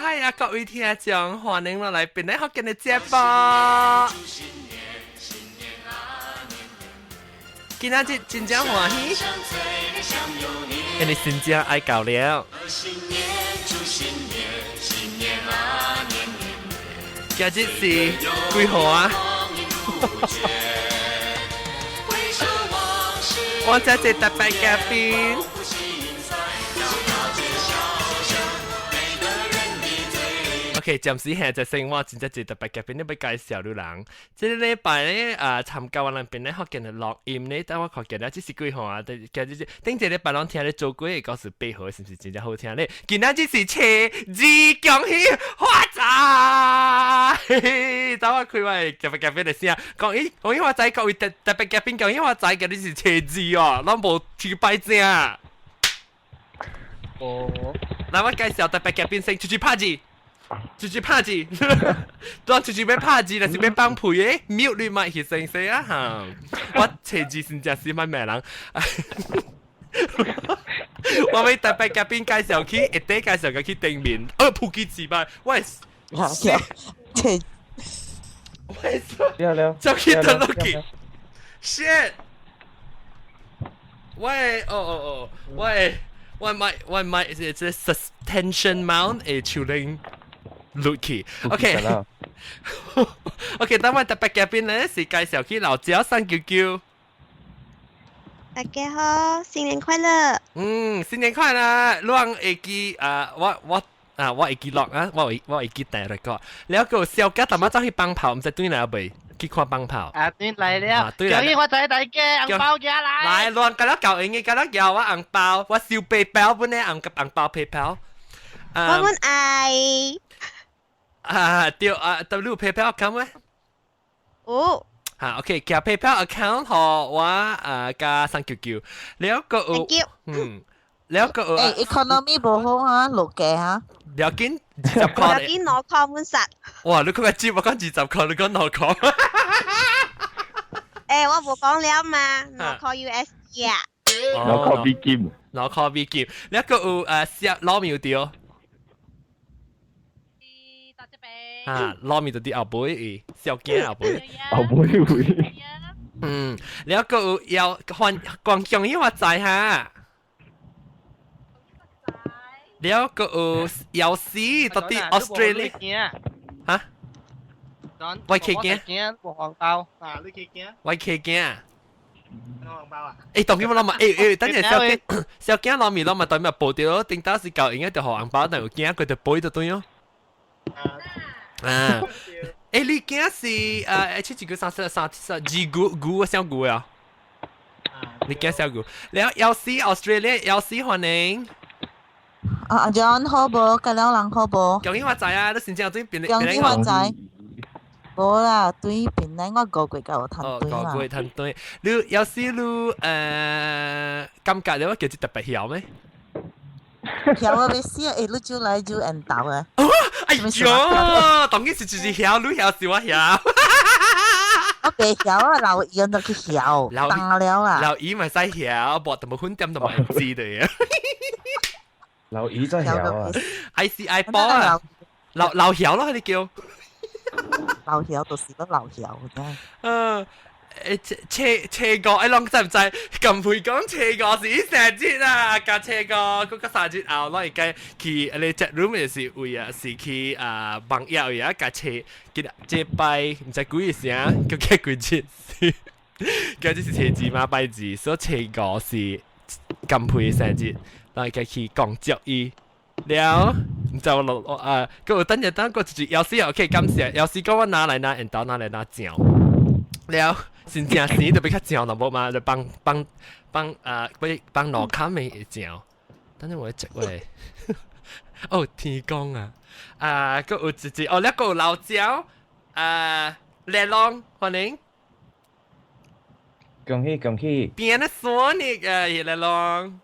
嗨啊！各位聽眾，歡迎落來邊咧福建的節目。今仔日真正歡喜，因為新正愛到了。今日是幾號啊？我這是特別嘉賓。OK，暫時現在先我真正是特別嘉賓，你欲介紹你人。這個禮拜咧啊，參加我人邊咧福建的錄音咧，等我看見了，這是幾號啊？今日是頂一個禮拜攏聽咧做過的故事8號，是毋是真正好聽咧？今仔日是初二，恭喜發財！等我開我的特別嘉賓的聲，恭喜恭喜發財，各位特特別嘉賓，恭喜發財，今日是初二哦，攏無去拜正。哦，來我介紹特別嘉賓先，出去拍字。出去拍字，當出去欲拍字，若是欲放屁的，mute 你麥去先生啊哈！我初二先正是蠻罵人，我欲特別嘉賓介紹去，一底介紹佢去頂面，哦，普吉字吧，喂，切，喂，了了，就去等落去，shit，喂，哦哦哦，喂，我咪我咪是這 suspension mount 會手拎。落去，OK，OK，等我特別嘉賓咧是介紹去老椒三九九。大家好，新年快樂！嗯，新年快樂！攏會記啊，我我啊，我會記錄啊，我會我會記帶來個。了個小家淡仔走去放炮，毋知轉來未？去看放炮。啊，轉來了。恭喜發財大家，紅包寄來。來，亂甲了交應的，甲了交我紅包，我收 PayPal 本咧，紅紅包 PayPal。我們愛。啊，對啊，W PayPal account 咩？有。嚇，OK，寄 PayPal account 予我啊加三九九，了個有，嗯，了個有。誒，economy 無好啊，落價哈。了緊20塊。了緊2塊滿殺。哇！你講個接，我講20塊，你講兩塊。誒，我無講了嘛，兩塊 USD 啊。兩塊美金。兩塊美金，了個有誒小老廟對。啊，攞面就佇後尾，小囝後尾，後尾位。嗯，了閣有要還光恭喜發財哈。了閣有姚絲到佇 Australia。哈？我契囝。無紅包啊！你契囝？我契囝。紅包啊！欸，當今我諗嘛，欸欸，等陣小囝小囝攞面攞嘛，對面報掉，頂當時舊應該就予紅包，但有囝佢就背就對哦。啊！欸，你囝是誒，七一個三四三四二九九小九啊？你囝小九，了姚絲 Australia 姚絲歡迎。啊，阿 John 好無？甲了人好無？恭喜發財啊！你先正對邊？恭喜發財。無啦，對邊來我5月才有趁轉啦。5月趁轉，你姚絲你感覺你我叫做特別曉咩？曉啊！欲死啊！欸，你就來就緣投啊！哎呦，當然是就是曉，你曉是我曉。我袂曉啊，老姨都去曉，當了啊。老姨咪使曉，無淡薄粉點都嘛唔知的。老姨真曉啊！I C I 波啊，老老曉咯，你叫。老曉就是個老曉真。嗯。誒，車車哥，誒，攏知毋知？近輩講車哥是生日啊，甲車哥，嗰個生日後，攏會計去你 chat room 也是位啊，是去啊網頁位啊，共車，今這擺毋知幾時啊，叫幾日是，今日是車子嘛拜字，所以車哥是金佩生日，攏會計去講祝伊了，毋知我落啊，閣有等一等，閣一句，有時 OK 感謝，有時講我拿來拿緣投，拿來拿正。了，真正生就欲較正淡薄嘛，就幫幫幫啊，欲幫路坎的會正。等陣我食過。哦，天公啊！啊，閣有一隻哦，了閣有老椒啊，麗龍歡迎。恭喜恭喜！變得酸你個麗龍。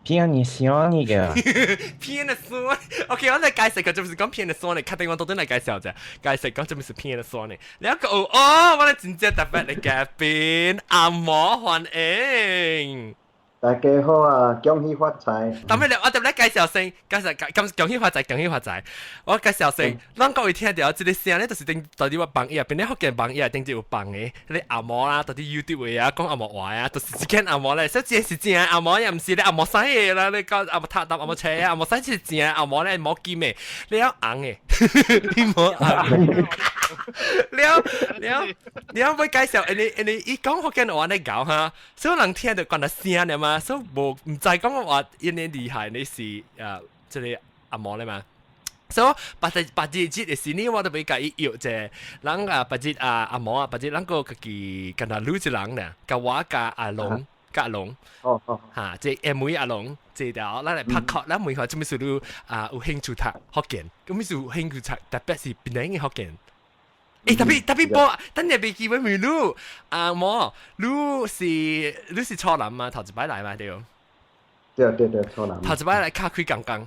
騙你想你個。騙的酸，OK，我來解釋個，就是講騙的酸的，確定我到底來介紹者，解釋講這麼是騙的酸的。了個哦，我來真正特別的嘉賓，阿毛歡迎。大家好啊，恭喜發財！但係我哋來介紹先，介紹咁恭喜發財，恭喜發財。我介紹先，咱各位聽著這個聲咧，就是頂到底我網頁，邊咧福建網頁頂住有放的，彼個阿毛啦，到底 YouTube 的啊，講紅毛話啊，就是這間紅毛咧，所以這是正紅毛，也毋是咧紅毛屎的啦，你講紅毛塔搭紅毛車啊，紅毛屎是正紅毛咧，毛金的，你要紅的，你無紅。了了了，欲介紹，因為伊講福建話咧𠢕哈，所以人聽著講得聲爾嘛，所以無毋知講話𪜶的厲害，你是啊，這个紅毛咧嘛。所以別日節的時呢，我都欲共伊約者，人啊別日啊紅毛啊，別日咱閣家己敢若你一人爾，佮我佮阿龍，佮阿龍，哈，這下妹阿龍，這條咱來拍殼，咱問下做啥物事你啊有興趣讀福建，啥物事有興趣讀，特別是檳城的福建。欸，特別特別波，等下袂記欲問你，紅毛，你是初男嘛？頭一擺來嘛對？對對對，初男。頭一擺來敲開工工，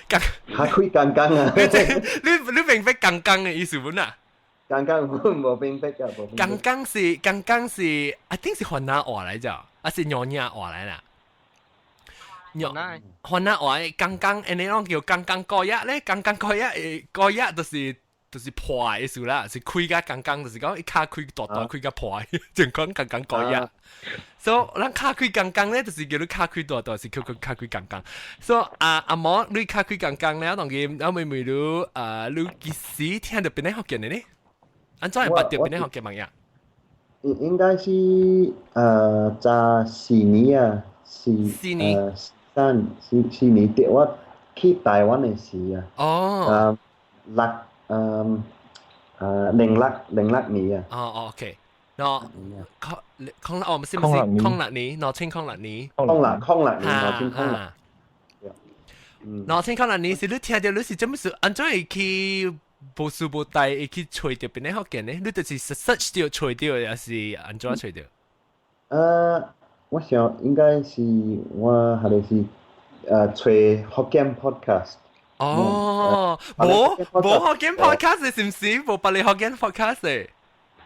敲開工工啊！你明白工工的意思無啊？工工無明白啊，無。工工是工工是，I think 是番仔話來著，抑是娘惹話來啦？娘番仔話工工，𪜶攏叫工工高壓咧，工工高壓誒，高壓就是破的意思啦，是開甲工工，就是講伊敲開大大開甲破，就講工工高壓。所以咱敲開工工咧，就是叫你敲開大大，是叫佢敲開工工。所以啊紅毛，你敲開工工咧，當今我問問你啊，你幾時聽著檳城福建的呢？按怎會捌著檳城福建網頁？應該是早4年啊，四四年三四年對，我去台灣的時啊。六0606年啊。哦哦，OK。喏，空空哦，毋是毋是空六年，2006年。空六空六年，2006。2006年是你聽著你是做啥物事？按怎會去無事無代會去揣著檳城福建呢？你就是 search 著揣著，抑是按怎揣著？我想應該是我還是揣福建 podcast。哦，無無福建 podcast 是毋是？無別个福建 podcast 的。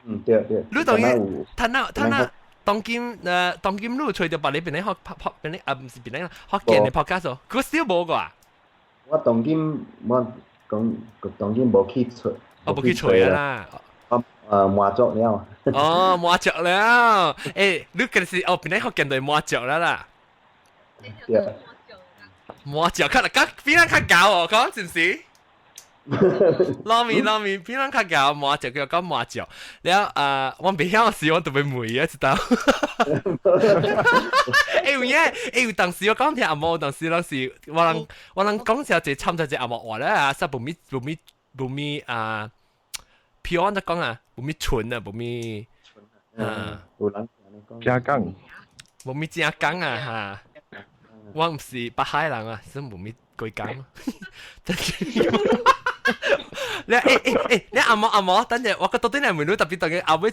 嗯，對對。你當然，他那他那當今你有揣著別个檳城福福檳城啊，毋是檳城啦，福建的 podcast 哦，閣少無個啊？我當今我講當今無去揣。哦，無去揣啦。我滿足了。哦，滿足了。欸，你嗰時哦，檳城福建就滿足了啦。對。滿足較較比咱較𠢕哦，講真是。撈面撈面，比咱較𠢕滿足叫講滿足。了啊，我袂曉時，我特別問啊，知道？欸有影，欸有當時我講聽紅毛，當時攏是我人講時候就參雜一紅毛話咧啊，實無咪無咪無咪啊，譬如我講啊，無咪純啊，無咪啊，有人正港，無咪正港啊哈。我毋是北海人啊，所以無咪鬼講。你欸欸欸，你紅毛紅毛，等陣我閣到底來問你，特別當佢後尾一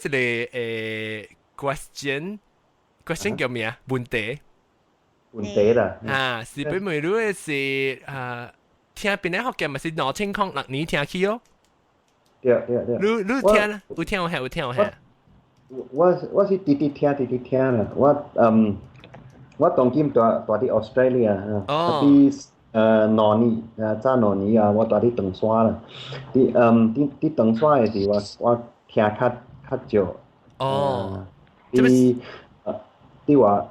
个question，question 叫咩啊？問題。問題啦。啊，是欲問你的是啊，聽檳城福建嘛是2006年聽起哦。對對對。你你聽有聽有遐有聽有遐。我是直直聽直直聽啦，我當今蹛蹛佇 Australia 啊，佇兩年早兩年啊，我蹛佇長山啦，佇長山的時我聽較較少。佇我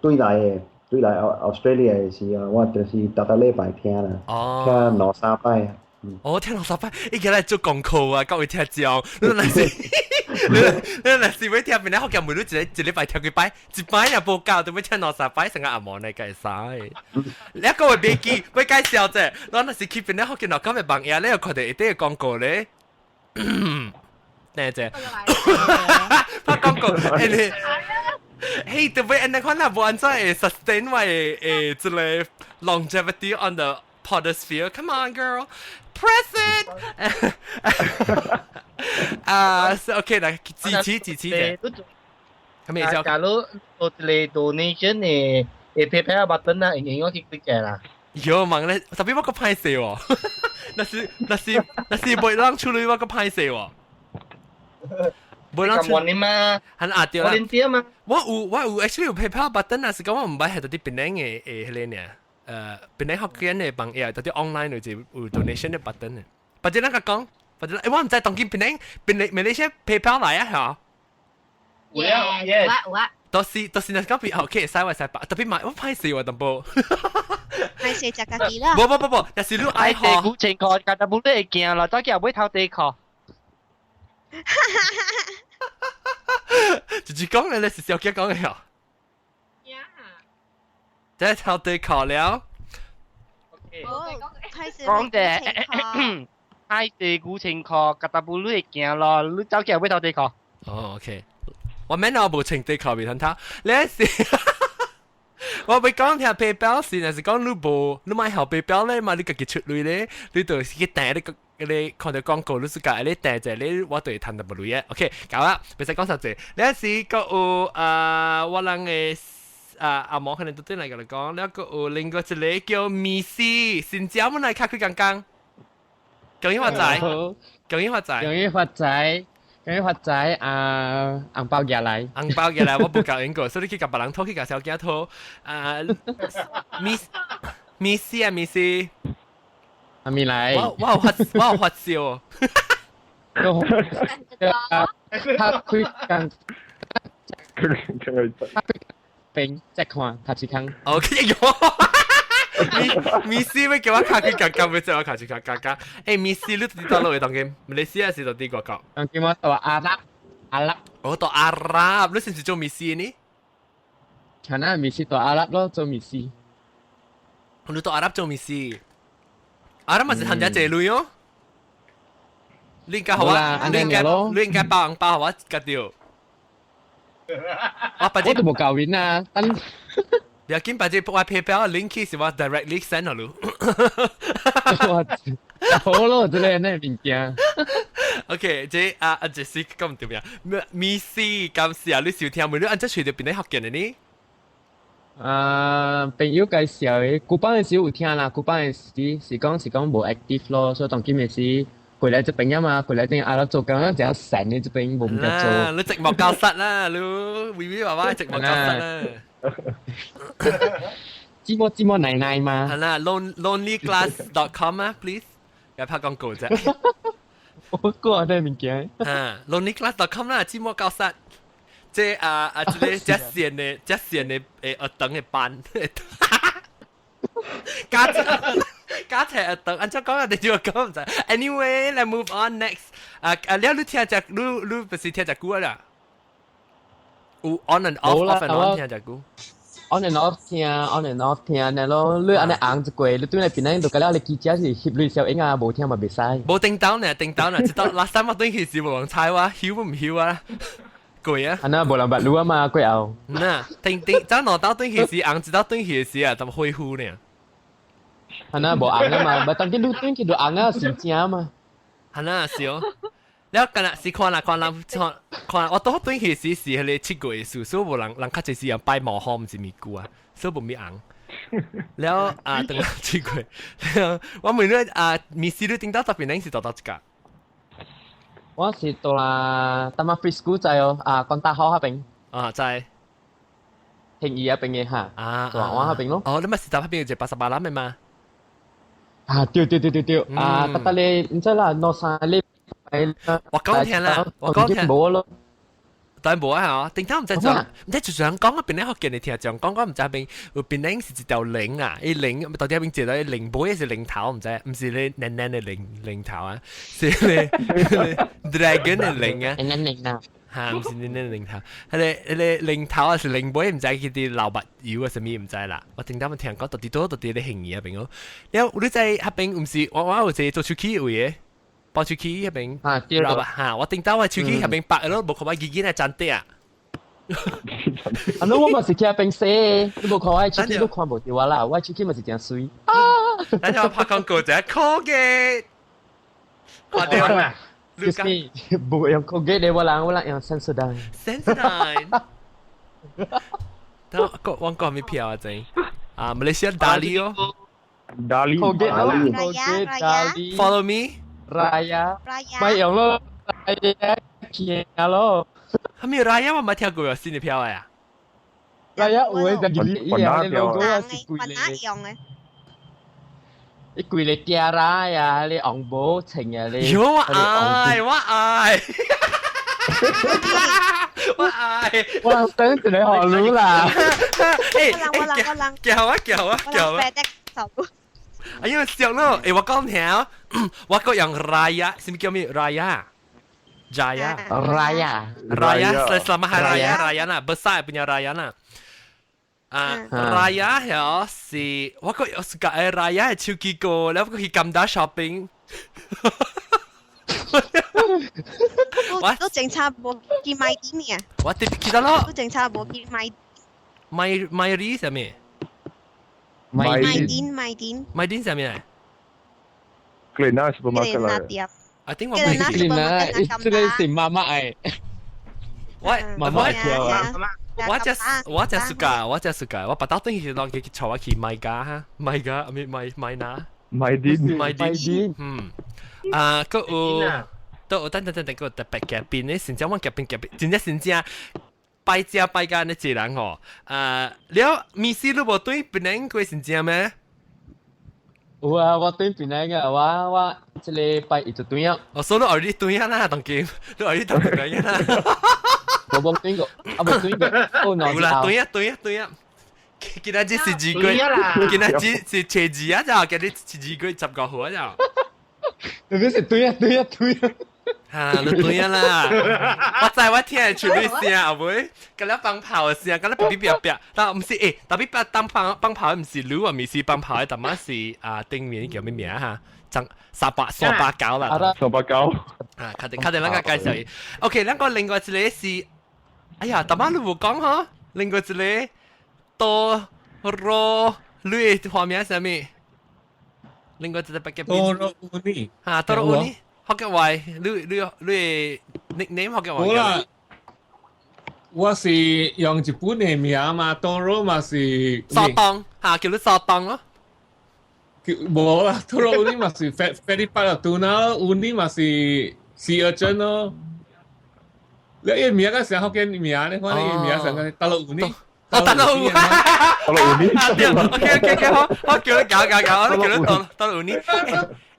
對來 Australia 的時啊，我就是逐逐禮拜聽啦，聽兩三擺。哦，聽兩三擺，伊今日做功課啊，各位聽眾，你若是你若是欲聽檳城福建，每日一個一禮拜聽幾擺，一擺也無夠，都欲聽兩三擺，成個紅毛呢，會使。你各位別記，欲介紹者，咱若是去檳城福建落咁嘅網頁，你有看著一塊廣告咧？咩啫？拍廣告，欸你，嘿，特別按呢款啦，無按怎會 sustain 我的這个 longevity on the podosphere. Come on, girl. Press it！啊，OK 來支持支持者。咁咩假如有一个 donation 的 PayPal button 啊，用用去幾個啦？有問咧，特別我閣歹勢喎，若是若是若是袂當處理我閣歹勢喎。無人出你嘛？係啊對啦。我嘛。我有 actually 有 PayPal button 啊，是講我毋捌係到啲檳城嘅誒彼個呢？檳城福建嘅網頁，到啲 online 就有 donation 嘅 button 嘅。或者咱個講，或者我毋知當今檳城檳城馬來西亞 PayPal 來啊嚇。有啊，有啊有啊。到時若講變 OK，使我使白，特別買我歹勢我淡薄。歹勢食家己啦。無無無無，若是你愛好。5000塊，家己本你會驚啦，再叫買頭地殼。就是講嘅，你是小姐講嘅哦。這頭地殼了。講者，歹勢5000塊，家己本你會驚咯，你走叫買頭地殼。哦，OK。我免我無穿底褲未通睇，你是我欲講聽 PayPal 是，若是講你無，你買後 PayPal 咧嘛，你家己出鐳咧，你就是去訂你個你看到廣告，你是共你訂者，你我就會趁淡薄鐳嘅。OK，夠啦，袂使講啥濟。你是閣有啊，我人的啊阿毛可能都轉來共你講，你閣有另外一個叫米斯，新椒們來較開剛剛，恭喜發財，恭喜發財，恭喜發財。恭喜發財啊！紅包寄來，紅包寄來，我無共用過，所以你去共別人討，去共小姐討。啊，米米斯啊，米斯，阿咪來，我有發燒。他開工，冰再看，卡一空。 OK，米米斯欲叫我卡去夾夾，欲叫我卡去卡夾夾。欸，米斯你佇佗落當今？馬來西亞是佇佗外國？當今我佇阿拉阿拉。我佇阿拉，你是毋是做米斯呢？可能米斯佇阿拉咯，做米斯。你佇阿拉做米斯？阿拉嘛是趁遮濟鐳哦。你應該予我，你應該包紅包予我夾著。我我都無教面啊，等。不要緊，把這我 PayPal link 是我 directly send 予你。好咯，這個那物件。 OK，這啊啊，這是講對唔對？米斯感謝你收聽，問你按這隨著邊個福建的呢？啊，朋友介紹的，古板的時有聽啦，古板的時是講無 active 咯，所以當今的時過來這邊啊嘛，過來這邊阿拉做工，比較散的這邊無毋得做。你寂寞教室啦，你微微娃娃寂寞教室啦。寂寞寂寞奶奶嘛。係啦，lonelyclass.com 啊，please，有拍廣告啫。我過那物件。啊，lonelyclass.com 啦，寂寞教室。這啊啊，這個這線的這線的誒學堂的班，加加齊學堂，按怎講啊？你就講毋知。Anyway，let's move on next。啊啊，了你聽隻你你不是聽隻歌啦？有 on and off，off and on 聽隻歌。 on and off 聽，on and off 聽，然後你按呢紅一過，你對來邊就覺得你記者是翕你小影啊，無聽嘛袂使。無叮當呢，叮當呢，直到 last time 我轉去時無人猜我，曉唔曉啊？過啊！啊那無人捌你啊嘛，過後。那叮叮，走兩道轉去時紅，一道轉去時啊，怎麼恢復呢？啊那無紅啊嘛，但當你轉去就紅啊，是正嘛。係啦，是哦。了，今日是看啦，看人看看，我倒轉去時是彼個7月數，所以無人人較濟是人拜毛好，毋是咪久啊，所以無咪紅。了啊，等下7月，了我問你啊，米斯你頂到特別恁是佗佗一間？我是佇啦，淡馬 free school 在哦，啊，講大學彼邊。啊，在。興義彼邊的哈。啊。我彼邊咯。哦，你咪是佇彼邊有一個巴沙巴蘭的嘛？啊，對對對對對，啊，得得咧，毋知啦，兩三禮拜。我講聽啦，我講聽。無咯。但無啊，嗬，頂頭毋知就毋知就想講啊，邊咧福建的聽講講講毋知邊有邊咧是一條龍啊，伊龍到底邊一個龍尾是龍頭毋知，毋是咧軟軟的龍龍頭啊，是咧 dragon 的龍啊。軟軟啊。哈，毋是軟軟龍頭，彼個龍頭啊是龍尾，毋知佢佇流目油啊啥物毋知啦。我頂頭咪聽講到底倒到底咧興義彼邊哦。了，你知彼邊毋是我有一個做手機位的。包手機彼邊啊，對啦，哈，我頂到我手機彼邊白咯，無看我記記來粘底啊。啊，我嘛是去彼邊洗，你無看我手機都看無著我啦，我手機嘛是誠媠。啊！等下我拍廣告就 Colgate，看著啊？Excuse me，無用 Colgate 的我人用 Sensodyne。 Sensodyne。等我我講咩票啊？真啊，馬來西亞 Darlie 哦。 Darlie。 Colgate，Colgate，Darlie。 Follow me。 Raya，咪用咯，Raya，驚咯。係咪 Raya 我冇聽過啊，新嘅票啊？ Raya 有嘅，就係伊個 logo 是貴咧。用嘅。伊規個嗲啦呀，你紅帽穿啊你。有我愛，我愛。我愛。我等一個學路啦。誒，我人我人。叫啊叫啊叫啊！啊，因為笑咯，誒，我講聽，我個用 Raya，是唔叫咩 Raya？Jaya。 Raya。 Raya, selamat hari raya Raya lah, besar punya Raya lah. 啊，Raya 係是我個有時間 Raya 係手機歌，然後我去金達 shopping。我都政策無見賣點嘅。我特別記得咯。都政策無見賣。賣賣啲啥物？賣點賣點。賣點啥物嚟？Glenna supermarket 啦。 I think 我未 Glenna，這個是媽媽誒。我媽媽跳啊！我只我只暑假，我只暑假，我白刀等於當佢坐我去買家哈，買家，咪買買哪？買啲買啲，嗯，啊，個有都有等等等等個特別夾邊咧，先正我夾邊夾邊，真正真正敗家敗家呢一人吼，啊，了米絲你無對檳城過是正咩？有啊，我對檳城嘅，我這禮拜一就對啊。哦，所以你後日對啊啦，當今你後日當對啊啦。我冇對過，啊冇對過，哦，有啦，對啊對啊對啊。今仔日是二月，今仔日是初二啊，就今日是2月19號啊，就。你是對啊對啊對啊。哈，你對啊啦！我知我聽會出你聲後尾，佮了放炮的聲，佮了嗶嗶嗶，但毋是欸，特別當放放炮，毋是你啊，毋是放炮的，但嘛是啊，頂面叫咩名哈？張389啦，389。啊，確定確定，咱個介紹伊。OK，咱個另外一個是，哎呀，但嘛你無講吼，另外一個多羅，你的花名啥物？另外一個別個多羅烏尼，哈，多羅烏尼。福建話，你 nickname 福建話。好啦，我是用日本的名嘛，多羅嘛是。沙當嚇，叫你沙當咯。無啦，多羅烏尼嘛是菲菲律賓啊，杜那烏尼嘛是西爾鎮咯。你個名個啥福建名咧？反正伊名上個多羅烏尼。哦，多羅烏，多羅烏尼。 OK OK OK，好，我叫你搞搞搞，我叫你多多羅烏尼。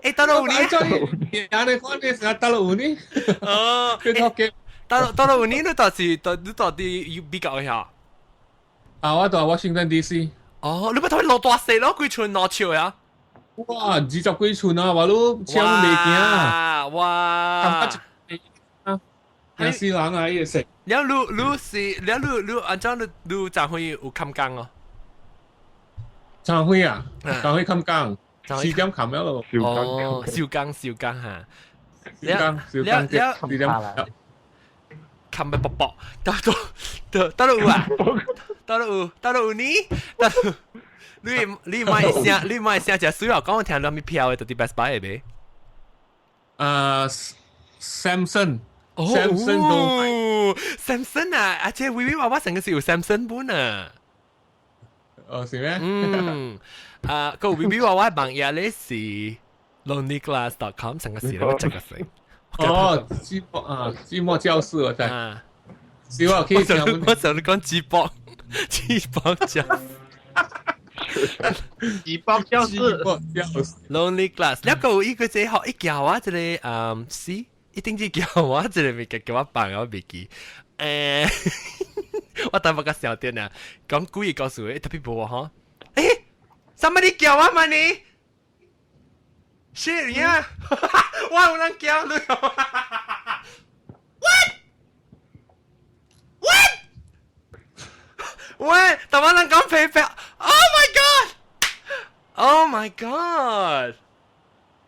欸，多羅烏尼，名咧，反正是多羅烏尼。哦，多多羅烏尼，你到是到你到底比較一下？啊，我到 Washington DC。哦，你不頭落大細咯，幾寸攞尺啊？哇，20幾寸啊，我都車都未行。哇！啊，嚇死人啊！伊個食。了你你是了你你按照你你昨昏有冚工哦？昨昏啊，昨昏冚工。4點冚了咯。哦，收工收工嚇。收工收工，4點。冚咪卜卜，到到到到有啊，到有到有呢，到你你買聲你買聲，食水啊！講我聽到咩票的，到底 Best Buy 的未？啊，Samson。Samson 都 Samson 啊！啊，這微微娃娃成個是有 Samson 本啊。哦，是咩？嗯，啊，個微微娃娃網頁咧是 lonelyglass.com，成個是咧，這個是。哦，寂寞啊，寂寞教室我在。希望可以講。我想你講寂寞，寂寞教室。寂寞教室。寂寞教室。 Lonely Glass，了個有一個這學一叫我這個嗯 C。一定是叫我這個物件叫我放我袂記。誒，我等下個小點啊，講故意告訴你，特別無吼。誒，somebody 叫我嘛你？是呀，我有人叫你。What? What? 喂，台灣人講 PayPal。Oh my god! Oh my god!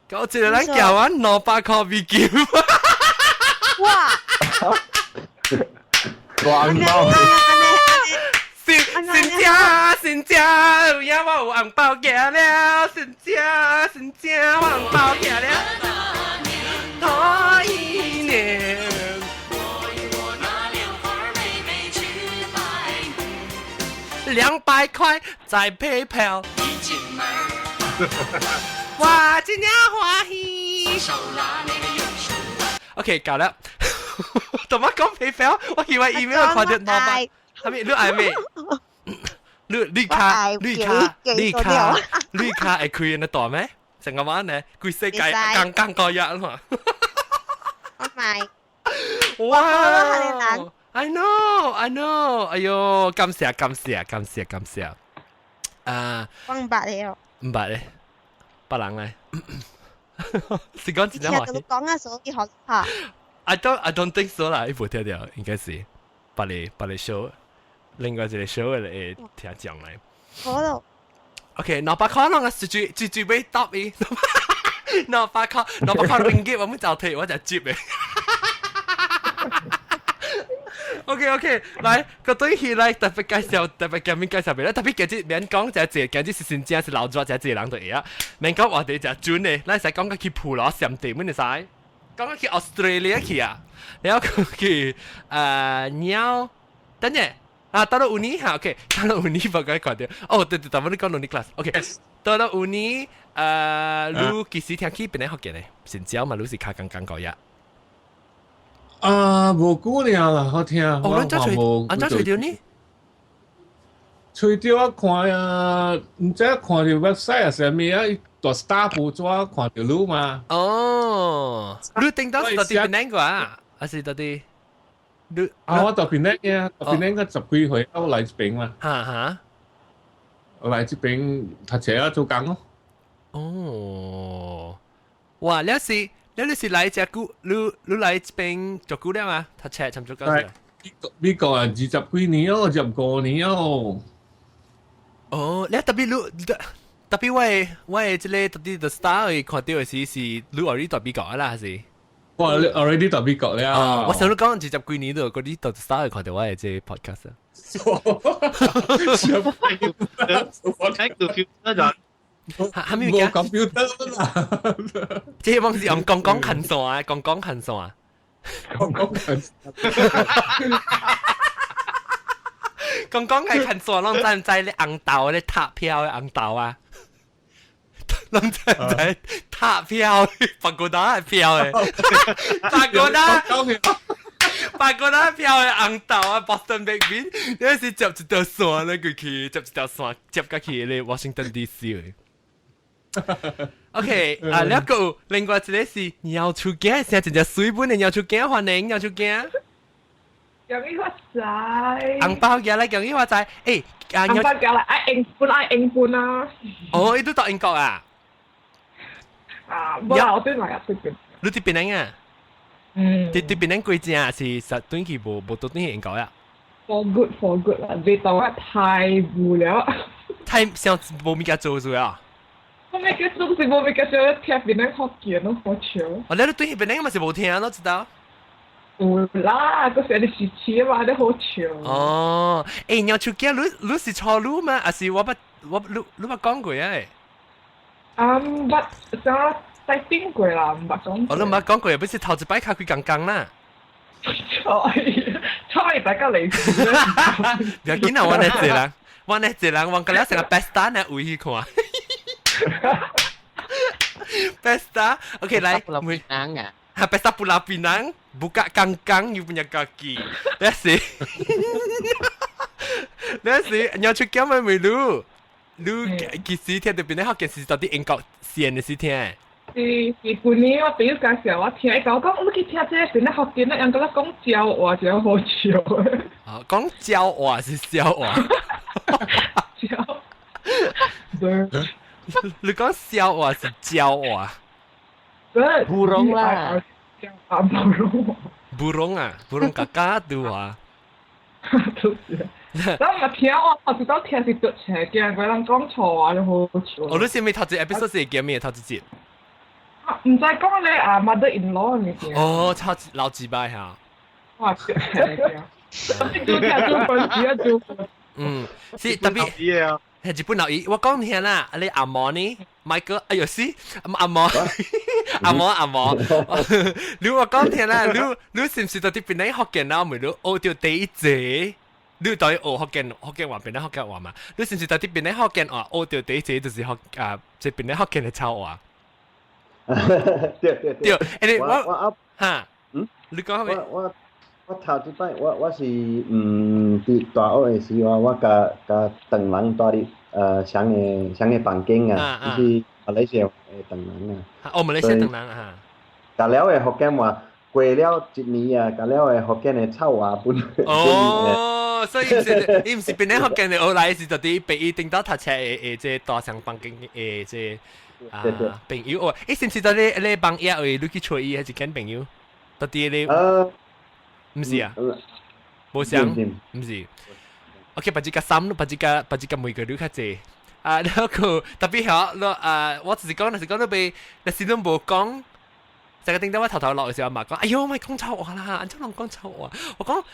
我一個人叫我200塊美金。哇！大紅包。新新正新正，有影我有紅包寄了，新正新正，我紅包寄了。頭一年。200塊在 PayPal。哇，真正歡喜。OK，搞了。同我講 PayPal，我以為 email 看到兩百，係咪你愛咩？你綠卡綠卡綠卡綠卡會開得大咩？成個晚呢，規世界剛剛過日嘛。我買。哇！I know, I know。哎喲，感謝感謝感謝感謝。啊！我唔捌你哦。唔捌咧，別人咧。是講真話。聽講啊，所以學下。 I don't think so 啦，伊無聽到，應該是別個別個 show，另外一個 show 會聽講來。好咯。 OK，200塊攏啊，最最最最尾答伊。200塊，200塊 ringgit，我們就退，我就接嘅。OK OK，來個對起來特別介紹，特別今日介紹俾你，特別今日免講就係這，今日是新正是老早就這人就會啊。免講話題就準的，咱使講個去普羅上地，乜你使？講個去 Australia 去啊，然後去鳥，等陣啊，到了有年哈，OK，到了有年無該看到，哦對對，頭你講兩年 class，OK，到了有年你幾時聽起邊個福建的？新椒嘛，你是較剛剛個呀？啊，無久了啦，好聽。哦，咱怎揣，按怎揣著呢？揣著我看啊，毋知看著 website 啊啥物啊，大 star 報紙看著你嘛。哦，你頂到是到佇檳城個啊？還是到佇？你啊，我到檳城嘅，到檳城個十幾歲，我來這邊嘛。哈哈。我來這邊讀冊啊，做工咯。哦，哇！你是？你你是來這久，你你來這邊做久了嘛？讀冊差唔多夠。美國啊，20幾年哦，25年哦。哦，你特別你特別我的這個特別 The Star 看到的是是你 already 在美國啦，還是？我 already 在美國了。我想你講20幾年都，嗰啲 The Star 看到我的這個 podcast。 Back to future 就。係咪冇 computer 啦？這幫是用講講近線啊，講講近線啊，講講近線。講講係近線，攏知唔知咧紅豆咧塔票的紅豆啊？攏知唔知塔票？白骨打係票的，白骨打，白骨打票的紅豆啊！Boston Baked Bean，你是接一條線咧過去，接一條線接過去咧 Washington DC 的。OK，啊，了個另外一個是鳥厝囝，現真正水本的鳥厝囝，歡迎鳥厝囝。恭喜發財！紅包寄來，恭喜發財！欸，啊，紅包寄來，愛英本愛英本啊！哦，你都到英國啊？啊，無啦，我對來啊，對邊。你佇檳城啊？嗯。佇佇檳城幾正是實轉去無無倒轉去英國啊？For good, for good 啦，你當我太無聊。太像無物件做做啊！我咪叫做是無物件做，聽檳城福建攏好笑。哦，你對檳城嘛是無聽咯，知道？有啦，嗰時你是試嘛，你好笑。哦，欸，鳥厝囝，你你是錯路嗎？還是我捌我你你捌講過啊？啊，毋捌，啥在頂過啦，毋捌講。哦，你毋捌講過，不是頭一擺較幾工工啦。錯，錯，大家嚟。不要緊啊，我呢一人，我呢一人，我個了成個 best 呢，位去看。Best OK 來， Pulau Pinang 啊。 Ha, pesta Pulau Pinang buka kangkang you punya kaki. That's it. That's it. 你要出街咪咪你？你幾時聽到邊個學件事到底英國線的時聽？是是，舊年我朋友介紹我聽，伊甲我講，你去聽這個邊個福建的，人佮我講鳥話，真好笑。哦，講鳥話是笑話。鳥。對。你講笑話是鳥話？ Burung 啦。啊，burung。 Burung 啊，burung kakak tua 啊。就是。咱嘛聽我頭一道聽是讀冊，驚過人講錯話就好笑。哦，你是咪頭一 episode 是叫咩？頭一集？毋知講咧啊，mother in law 物件。哦，超老幾擺哈。哇！做聽做本事啊，做。嗯，是特別。係日本老姨，我講聽啦，你阿毛呢？Michael，哎呦是，阿毛，阿毛阿毛，你我講聽啦，你你是唔是到佇檳城福建佬？咪你學到第一節，你到底學福建福建話，檳城福建話嘛？你是唔是到佇檳城福建話學到第一節就是福啊，這檳城福建的臭話？對對對，欸我我哈，嗯，你講咩？我頭一擺我是佇大學的時候，我佮佮唐人蹛佇相個房間啊，就是馬來西亞的唐人啊。哦，馬來西亞唐人啊。佮了的福建話過了一年啊，佮了的福建的臭話本。哦，所以伊毋是檳城福建的學來，是就佇北醫頂到讀冊的這大上房間的這啊朋友哦，伊是毋是佇咧咧幫業位你去揣伊，還是間朋友？到佇咧？毋是啊，無相，毋是。OK，別只個三，別只個每個你較濟。啊，然後特別好，你啊，我只是講，就是講你被，你始終無講。就個頂到我頭頭落嘅時候嘛，講，哎喲，莫講臭話啦，按怎人講臭話？我講，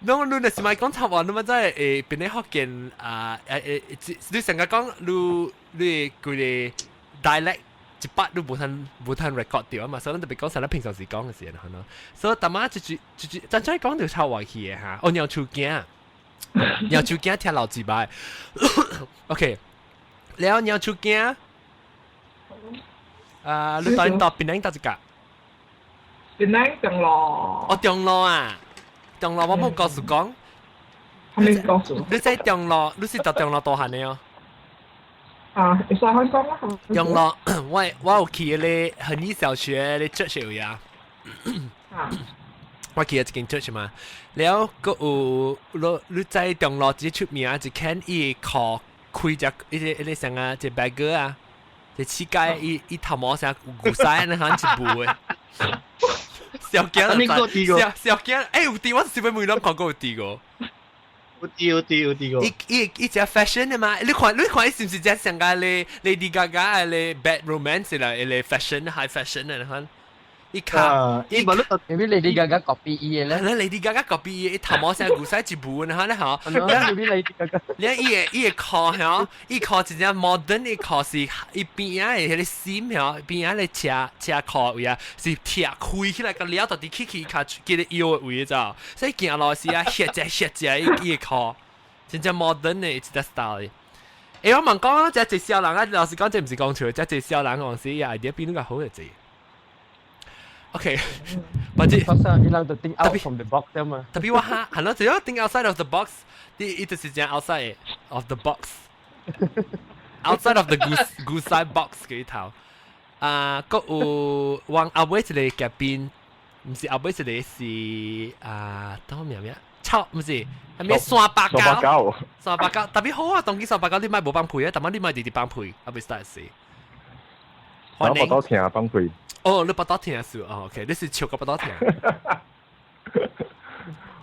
儂你若是莫講臭話，你嘛知會變咧福建啊誒，你成日講你你規個 dialect 一百你無通 record 掉啊嘛，所以咱特別講啥咱平常時講嘅時候，喏。所以逐馬一句一句，真正講到臭話去嘅哈，哦，鳥樹囝，鳥樹囝聽老幾擺，OK，了鳥樹囝，啊，你到檳城佗一個？檳城中路。哦，中路啊，中路我無告訴講。係咪告訴？你在中路，你是讀中路大漢的哦。啊，會使香港啦。中路，我有去咧恆毅小學咧哲學呀。啊。我去一間 church 嘛，了閣有你在中路最出名一間伊靠開隻一個啥啊，一個 beggar 啊，一乞丐伊頭毛啥牛屎那行一步的。小驚，小小驚，欸有佇，我是欲問攏看過有佇個。有佇有佇有佇過。伊伊伊隻 fashion 的嘛，你看伊是毋是隻上個咧 Lady Gaga 咧 Bad Romance 啦，咧 fashion high fashion 的，你看。伊卡，伊無你你 Lady Gaga copy 伊的咧？咧 Lady Gaga copy 伊，伊頭毛成牛屎一步，你看咧吼。你 Lady Gaga。你伊的褲吼，伊褲真正 modern，伊褲是伊邊仔的彼個線吼，邊仔咧車車褲位啊，是鐵開起來個了，到底起起較記得腰的位知道？所以行路時啊，歇只歇只伊伊的褲，真正 modern 的一隻 style。欸，我問講，這一小人啊，老實講，這毋是講笑，這一小人往時 idea 比你較好一濟。OK，或者發生伊人就 think out from the box 啫嘛。特別我哈，係咯，只要 think outside of the box，伊就是講 outside of the box，outside of the goose side box 嘅頭。啊，閣有往後尾一個嘉賓，毋是後尾一個是啊，當名咩？臭，毋是，係咩山八九？山八九特別好啊！當今山八九你莫無放屁啊，但係你莫直直放屁，啊袂使死。我腹肚疼放屁。哦，你腹肚疼是哦，OK，你是笑個腹肚疼。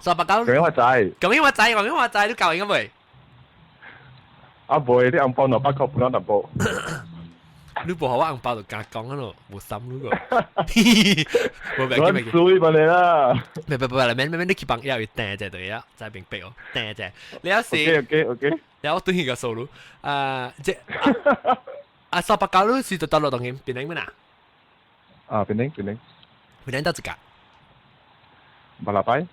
山八九。咁我知。咁我知，咁我知，你教應該未？啊，袂，你紅包200箍分我淡薄。你無予我紅包就敢講啊咯，無心你個。無別記，水問你啦。別別別，免免免，你去幫伊有訂者對啊，再明白哦，訂者。你有時 OK OK OK。你我對佢個數咯，啊，這啊三八九你是就到落當然檳城咩啊？啊，檳城檳城。檳城佗一個？馬拉拜。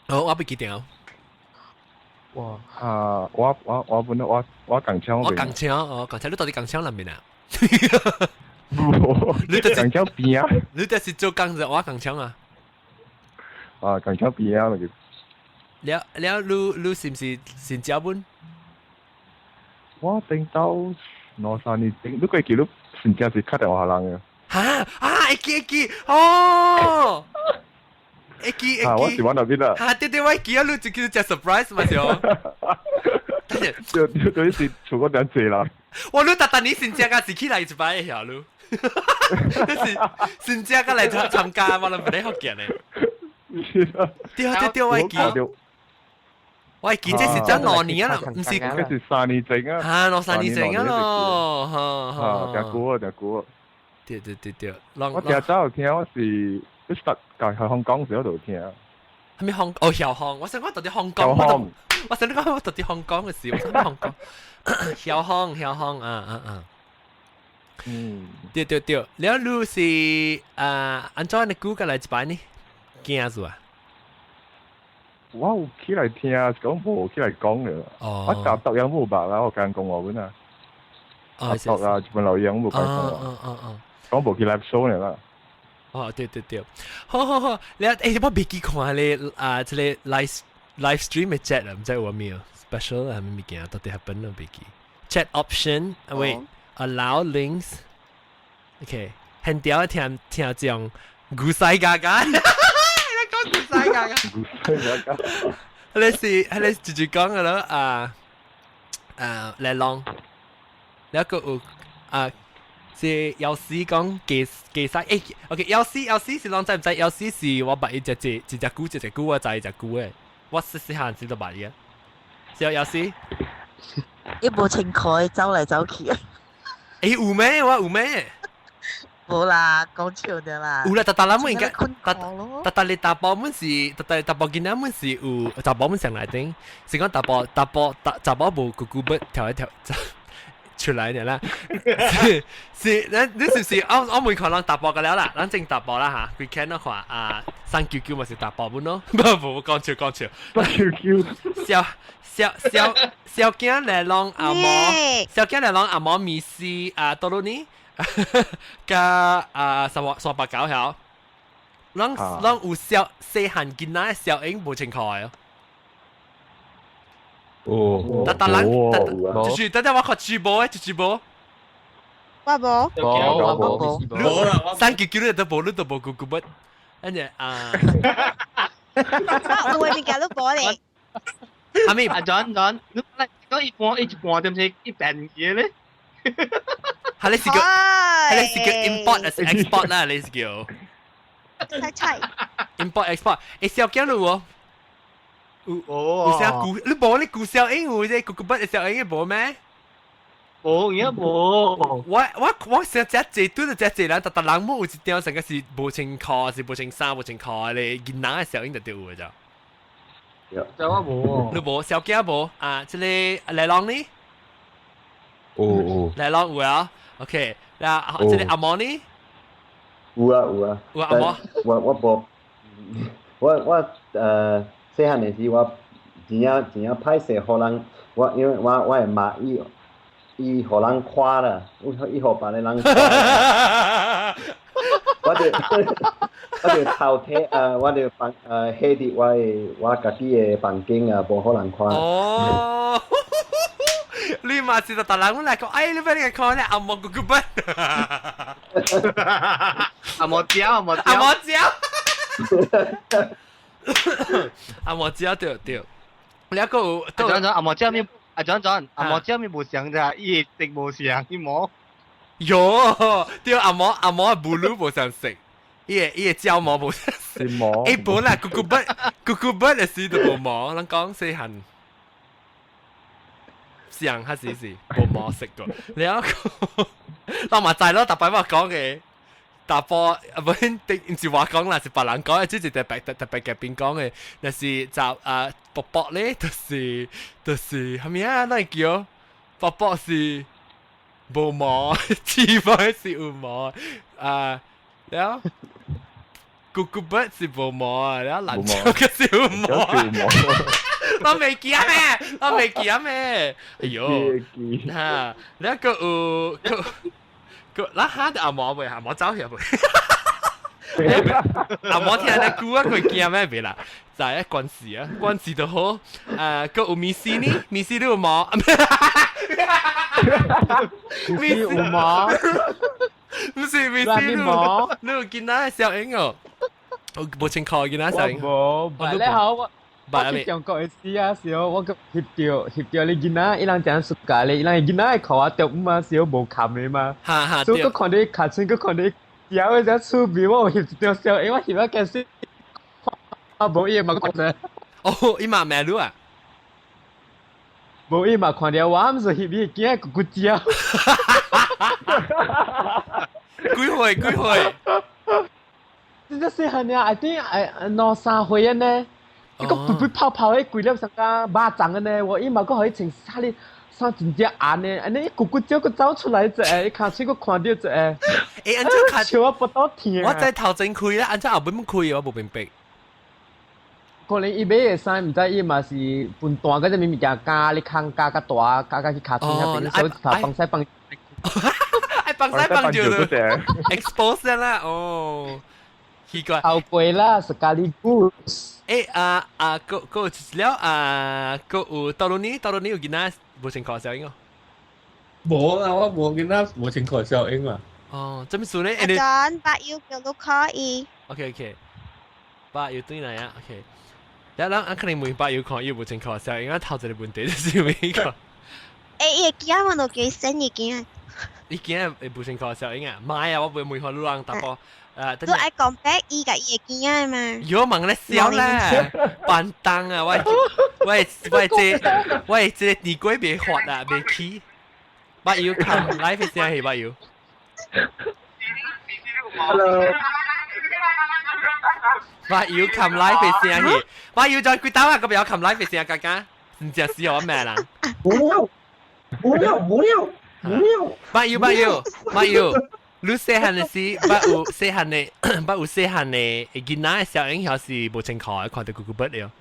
哦，我不記得哦。哇！啊，我本來我港腔。我港腔哦，港腔，你到底港腔哪邊啊？你就是港腔邊啊？你就是做港人，我港腔啊。啊，港腔邊啊，那個。了了，你是毋是新加本？我頂到兩三年前，你過記錄新加是較電話人嘅。哈啊！會記會記哦，會記會記。啊，我是往那邊啦。哈，對對，我記啊，你就叫做 surprise 嘛就。就就對是厝嗰兩濟啦。我你特特你新加是起來一擺嘅曉你，你是新加個來參加，我諗唔得福建嘅。對對對，我記。我記這是真兩年啊，毋是。這是3年前啊。啊，兩三年前啊咯，哈。啊，真久啊，真久啊。對對對對，我聽早有聽，我是你實在香港時候就聽。係咪香？哦，香港，我想講到底香港，我想你講我到底香港嘅事，我想香港。香港，香港，啊啊啊！嗯，對對對，了你是啊，按怎你估過來一擺呢？驚住啊！我有起來聽，講無起來講嘅。哦。我答讀樣無捌啦，我講講話本啊。哦。讀啊，日本老樣無講話。哦哦哦。講無去 live show 呢啦。哦，對對對，好好好，你我未記看咧啊，這個 live stream 嘅 chat 啊，毋知有咩 special 啊，咩物件到底 happen 咯，未記。Chat option，wait allow links，OK，現條聽聽眾古西嘎嘎，你講古西嘎嘎，古西嘎嘎，你是你直接講嘅咯啊啊，嚟浪，你一個有啊。是有時講記記晒，OK，有時有時是攏知毋知？有時是我捌伊隻隻一隻股一隻股，我知一隻股誒，我細細漢時就捌伊啊。是有時，伊無清楚走來走去。有咩？我有咩？無啦，講笑的啦。有啦，逐逐人們應該，逐逐你查埔們是，逐逐查埔囡仔們是有查埔們上來頂，是講查埔查埔查查埔無咕咕筆跳一跳。出來嘅啦，是是，你是唔是？我每看人查埔個了啦，咱正查埔啦嚇，規間的話啊，三九九嘛是查埔本咯，不不講笑講笑，三九九，小小小小囝來攏阿毛，小囝來攏阿毛米絲啊，多魯呢，加啊三三八九曉，攏攏有小細漢囡仔小英無清楚哦。哦，逐逐人，就是等陣我看直播誒，直播。我無。無無啦，三九九你都無，你都無咕咕乜，跟住啊。我有的物件都無咧。阿咪，阿 John John，你講一半一半點是一邊嘢咧？係你是叫，係你是叫 import 還是 export 啦？你是叫？菜菜。 import export，小驚你喎。有有啥古？你無你古小英有啫，古古筆小英無咩？無，而家無。我成只濟對就只濟人，逐逐人冇有一點成個是無穿褲，是無穿衫，無穿褲咧，囡仔的小英就對有嘅咋。就我無。你無小囝無啊？這個來郎呢？有有。來郎有啊？OK，嗱，這個阿毛呢？有啊有啊。有阿毛。我無，我。細漢的時，我真正真正歹勢，予人我因為我的媽伊伊予人看啦，伊予別個人看。我就偷摕我就放翕佇我的我家己的房間啊，無予人看。哦，你嘛是逐逐人來講，哎，你欲你看咧，阿毛咕咕笨。阿毛蕉，阿毛阿毛蕉。阿毛蕉對對，你一個有。阿長長，阿毛蕉咪，阿長長，阿毛蕉咪無相咋，伊食無相，伊毛。喲，對阿毛阿毛布魯無相食，伊個蕉毛無相食。毛。本來咕咕筆咕咕筆的時就無毛，人講細漢。相還是是無毛食過，然後我嘛知咯，逐擺我講嘅。查埔啊，無定毋是我講啦，是別人講嘅，只是特別特特別嘅邊講嘅，若是就啊，卜卜咧，就是啥物啊？哪會叫卜卜是無毛，脂肪是有毛啊，了咕咕筆是無毛啊，了藍椒個是有毛，我未記啊咩？我未記啊咩？哎喲，嚇，了個有個。個咱嚇阿毛未？阿毛走去未？阿毛聽你估啊，佢驚咩未啦？就係關事啊，關事就好。個有米絲呢？米絲都有毛。米絲有毛？唔是米絲毛。你有見到小英哦？我無清楚見到小英。無，你好我。我去中國的時啊，時候我個翕著翕著你囡仔，伊人誠暑假咧，伊人囡仔會看我中午啊，時候無冚的嘛。哈哈，所以閣看你尻川，閣看你枵的只趣味，我有翕一張相，因為我翕啊開始，啊無伊嘛講者。哦，伊嘛罵你啊？無伊嘛看著我，毋是翕伊囝咕咕叫。幾歲？幾歲？這隻細漢爾，I think 兩三歲按呢。伊個肥肥泡泡的規粒上甲肉粽按呢，我伊嘛閣予伊穿衫哩衫真正紅的，按呢伊咕咕叫閣走出來一下，伊尻喙閣看著一下。按怎較笑我腹肚疼。我知頭前開啦，按怎後尾開我無明白。可能伊買的衫，毋知伊嘛是分大嗰隻物件加你空加較大，加加去尻喙遐邊，所以頭幫西幫。愛幫西幫就 expose 啦，哦。奇怪。後背啦，sekaligus。欸啊啊，個個了啊，個有到咗呢，到咗呢有囡仔無清楚效應哦。無啦，我無囡仔無清楚效應啦。哦，這麼說咧？阿 John，八要叫你可以。 OK OK，八要對來啊，OK。了人啊，可能問八要看伊無清楚效應，啊頭一個問題就是咩個？欸，伊個囝我都叫伊生伊囝。伊囝會無清楚效應啊？媽呀，我袂問看路人答波。啊，你愛講白伊共伊個囝嘛？有問咧笑啦，扮當啊！我我我這我這年鬼袂發啊，袂起。捌有看 live 聲係捌有。 Hello。捌有看 live 聲係，捌有再幾單啊？個表看 live 聲，剛剛真正死我命啦！無了，無了，無了，無了。捌有捌有捌有。你細漢的時，捌有細漢的，捌有細漢的囡仔的小影響是無清楚的，看到咕咕不了。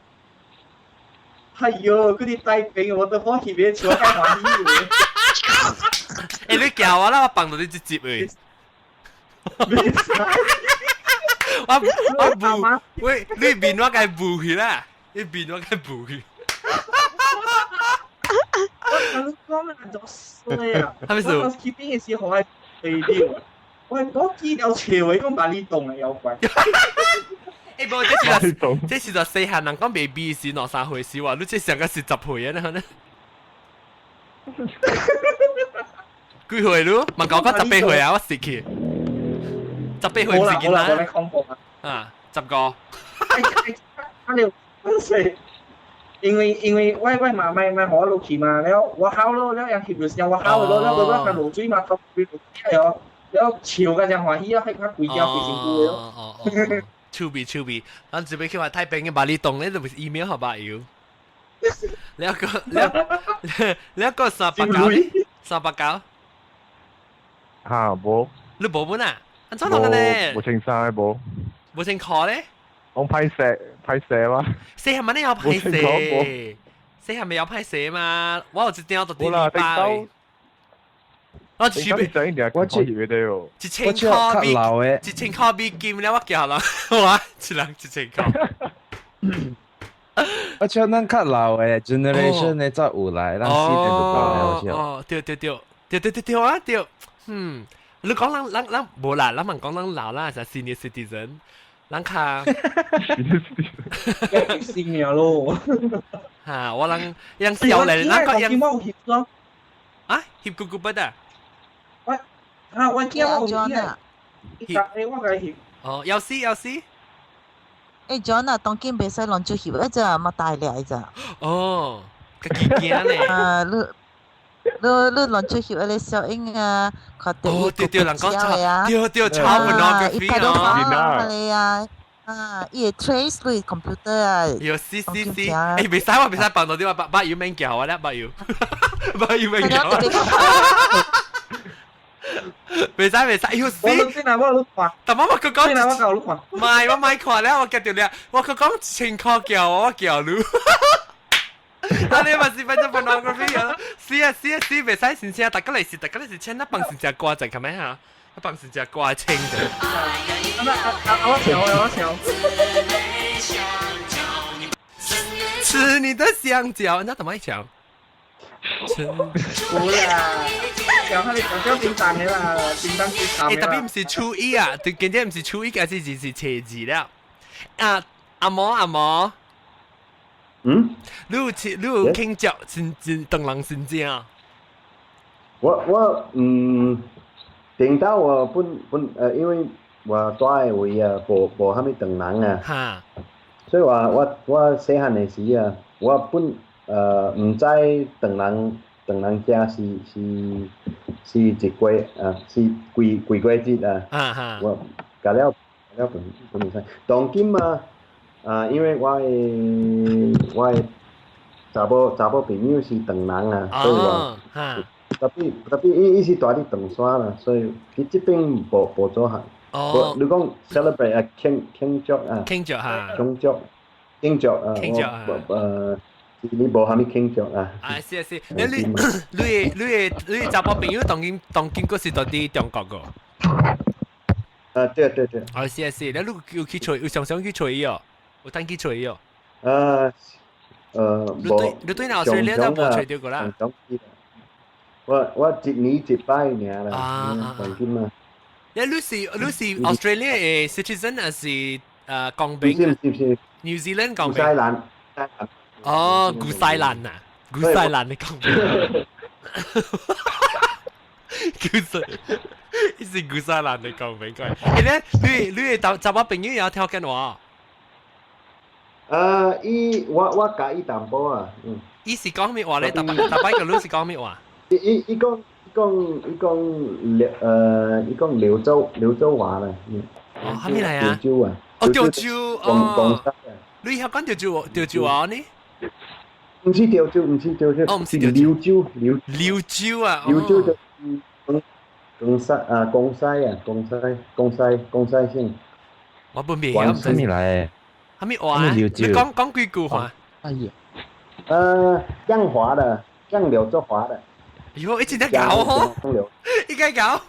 哎呦，佢哋帶兵，我都歡喜別笑，太歡喜。欸，你叫我啦，我放到你一集喂。我我補，喂，你面我該補去啦，你面我該補去。我講啊，做衰啊！係咪數？我去邊嘅時候係肥掉，我我記得笑話講把你凍嘅妖怪。欸，無，這是這是就細漢人講 baby 時兩三歲時話，你這上個是10歲啊？呢？幾歲你？問講講18歲啊，我死去。18歲唔是囡仔。啊，10個。啊，你歲。因為我媽咪咪我落去嘛，了我好咯，了人翕就是我好咯，了我我落水嘛，頭了了笑個真歡喜啊，係較規條規身軀咯。哦哦，趣味趣味，咱這邊去話太平嘅把你當咧，就 email 好吧有。了個了了個389，389。嚇無。你無本啊？按怎弄嘅呢？無穿衫無。無穿褲咧？我歹勢歹勢嘛。細漢嘛你有歹勢？細漢咪有歹勢嘛？我有一張就第二百。我一我1000塊美，1000塊美金了，我叫人，我一人1000塊。我笑咱較老的 generation 的才有來，咱四年就無來，我笑。哦，對對對對對對對啊對，嗯，你講咱咱咱無啦，咱問講咱老啦，就 senior citizen，咱較 senior 咯。嚇，我人人少嚟，咱個人啊，翕咕咕筆啊！我啊，我驚我有翕，我該翕。哦，有事有事。欸，John 啊，當今袂使亂做翕，一隻嘛大粒一隻。哦，家己驚咧。啊，你你你亂做翕，你小英啊，看到哦，對對，人講抄，對對，抄 pornography 啊。你啊，啊，伊會 trace 你 computer 啊。有是是是，欸，袂使我袂使放到啲話，把把要免叫我咧，把要，把要免叫。袂使袂使，哎呦死！我看，但我我佢講，我夠你看，唔係我唔係看咧，我記住咧，我佢講1000塊叫我，我叫你。啊！你嘛是變做 pornography 啊？是啊是啊是，袂使先生，大家嚟是大家嚟是請一幫先只歌就咁樣嚇，一幫先只歌清嘅。啊啊啊！我笑我笑。吃你的香蕉，那怎麼講？冇啦，講下你講叫叮當的啦，叮當最慘。欸，特別唔是初一啊，對，今天唔是初一，開始就是初二了。啊，阿毛阿毛，嗯，你有慶祝先先當人先正啊？我嗯，頂到我本本因為我住的位啊，無無啥物唐人啊，哈，所以話我細漢的時啊，我本毋知唐人唐人節是是是一月啊，是幾幾月節啊？啊哈，我甲了了本本袂使。當今啊，啊，因為我的查某朋友是唐人啊，所以我特別特別伊伊是住佇唐山啦，所以伊這邊無無做項。哦，你講 celebrate 啊，慶慶祝啊，慶祝哈，慶祝慶祝啊，慶祝啊，你無蝦米慶祝啊？啊，是啊是，你你你你你查某朋友當今當今閣是住佇中國個？啊，對對對。哦，是啊是，你有去揣，有常常去揣伊哦，有等去揣伊哦。無。你對澳大利亞都無揣著過啦。我一年一擺爾啦，環境嘛。你是 Australia 的 citizen 還是公民？唔是唔是。 New Zealand 公民。古西蘭。哦，古西蘭啊，古西蘭的公民。古西，伊是古西蘭的公民，佢。欸，你你查某朋友也聽緊話？伊我教伊淡薄啊，嗯。伊是講咩話咧？逐擺逐擺個你是講咩話？伊講柳州話啦，嗯。哦，啥物來啊？潮州啊。哦，潮州，廣廣西啊。你曉講潮州話呢？唔是潮州，唔是潮州，哦，唔是柳州，柳柳州啊，柳州就廣廣西啊，廣西啊，廣西，廣西，廣西省。我本未曉。啥物來？啥物話？你講講幾句話？哎呀。江華的，江柳州華的。哎喲，一直在搞吼，應該搞。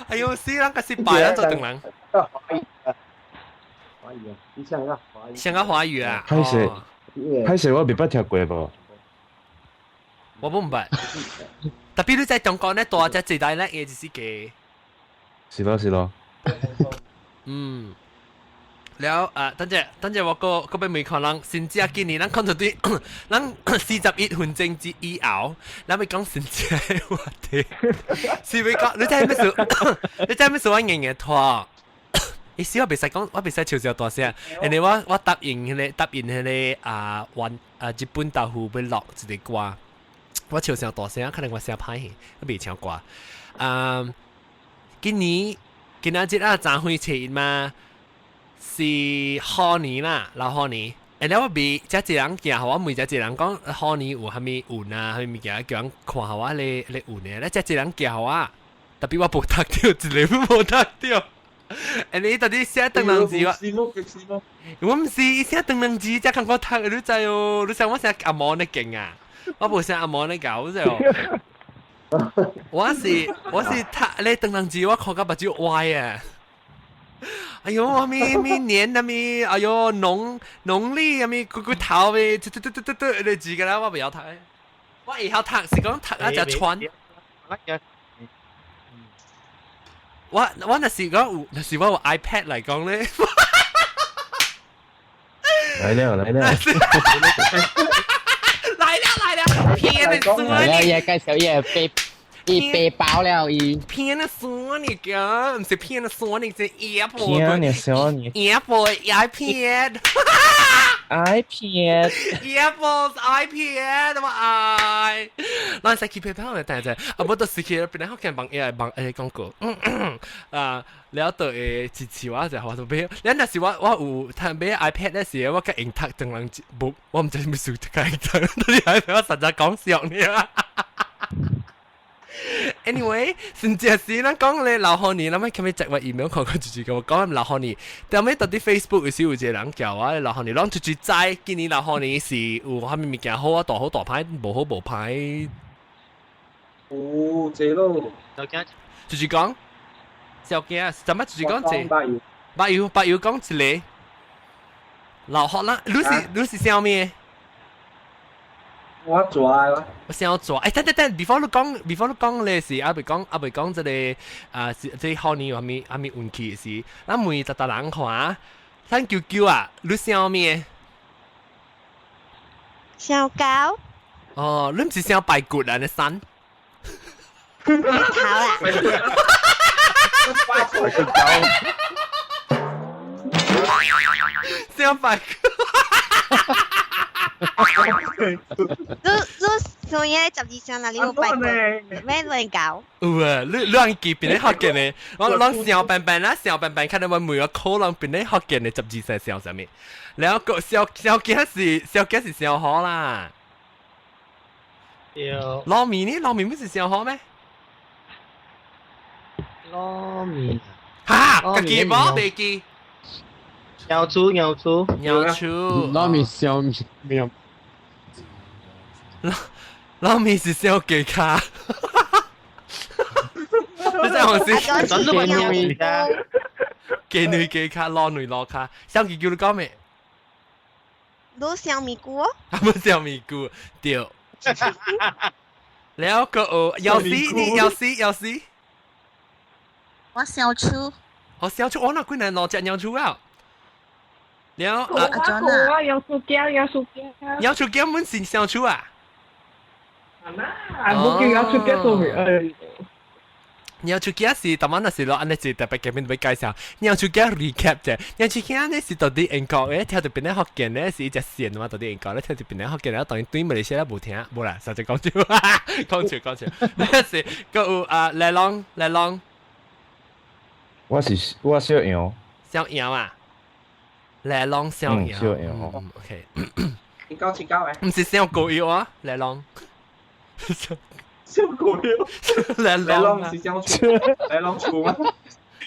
哎呦，死人個失敗啊，做等人。華語啊，華語啊，你像個華語。像個華語啊。歹勢，歹勢，我未捌聽過無。我不明白。特別你在中國呢，大隻最大叻嘅就是個。是咯是咯。嗯。了啊，等陣等陣，我個個欲問看人，甚至啊，今年咱看著對，咱41分鐘之以後，咱欲講真正的話題，是欲講，你知咩事？你知咩事？我硬硬拖，意思我袂使講，我袂使笑笑大聲，因為我答應彼個啊，雲啊日本豆腐欲錄一个歌，我笑聲大聲，可能我聲歹去，我袂唱歌。啊，今年今仔日啊，3月7日嘛。是虎年啦，老虎年。欸，了我未遮濟人行，予我問遮濟人講虎年有啥物運啊，啥物物件叫人看予我彼个運的。了遮濟人行予我，特別我無讀著，一个都無讀著。欸，你到底寫長人字我？我毋是，伊寫長人字才較我讀，你知哦？你想我寫阿毛咧勁啊？我無寫阿毛咧搞，你知哦？我是讀咧長人字，我看甲目睭歪啊！哎喲，咩咩年啊咩？哎喲，農曆啊咩？骨骨頭咩？嘟嘟嘟嘟嘟嘟，你字個啦，我袂曉讀。我會曉讀，是講讀啊隻串。我若是講有，若是我有 iPad 來講咧。來了來了。來了來了，騙你死你！嘢介紹嘢被。伊被爆了伊。騙你死你個，毋是騙你死你，是 Apple。騙你死你。 Apple iPad。 iPad。 Apple's iPad 我愛。咱使去 PayPal 嘅，但係啊，無就是去變來福建網頁網廣告。啊，了就會支持我就我就買。了若是我有趁買 iPad 咧時，我較用讀長人無，我毋知啥物事較用讀。你 iPad 我實在講笑呢。Anyway，先正是咱講咧老虎年，咱咪後尾接我 email 看看就是共我講老虎年。後尾到底 Facebook 有時有一個人叫我老虎年，攏出去知今年老虎年是有啥物物件好啊，大好大歹，無好無歹。有這咯，就是講，小驚，怎麼就是講這？捌有捌有講一個老虎啦，你是啥物？我做啊！我想做，欸，等等等，before 你講，before 你講咧是，猶未講，猶未講這個啊，是這虎年有啥物啥物運氣是，咱問逐逐人看，咱舅舅啊，你想咩？想狗。哦，你毋是想排骨啊？你生？頭啊！排骨狗。想排骨。你上夜12聲啦，你有拜過咩亂搞？有啊，你按記邊咧福建的，我攏小笨笨啦，小笨笨，看到我每個口攏邊咧福建的12聲笑啥物，然後個小小囝是小囝是小好啦。對。撈麵呢？撈麵不是小好咩？撈麵。哈，家己無袂記。牛豬牛豬牛豬。撈麵小麵。撈麵是小雞卡。你真係紅絲，真都冇啊！雞女雞卡，攞女攞卡，小記叫你講咩？攞小米菇。啊，冇小米菇，對。แล้วก็有時你有時有時，我小廚。我小廚，我那幾年攞隻鳥廚啊。了啊，我啊，有薯羹，有薯羹。有薯羹本是小廚啊。啊，冇叫有薯羹做咩？鳥鼠羹是，當晚那是攞按呢是特別嘅邊度介紹。鳥鼠羹 recap 啫，鳥鼠羹呢是到底英國嘅，聽到邊咧福建呢是一隻線嘛，到底英國咧聽到邊咧福建咧，當然對馬來西亞無聽，無啦，實際講笑，講笑講笑。那是閣有啊，來龍來龍，我是我小羊，小羊啊，來龍小羊，小羊，OK。你講切交嘅？唔是小狗腰啊，來龍。小狗腰，來龍是小鼠，來龍鼠嗎？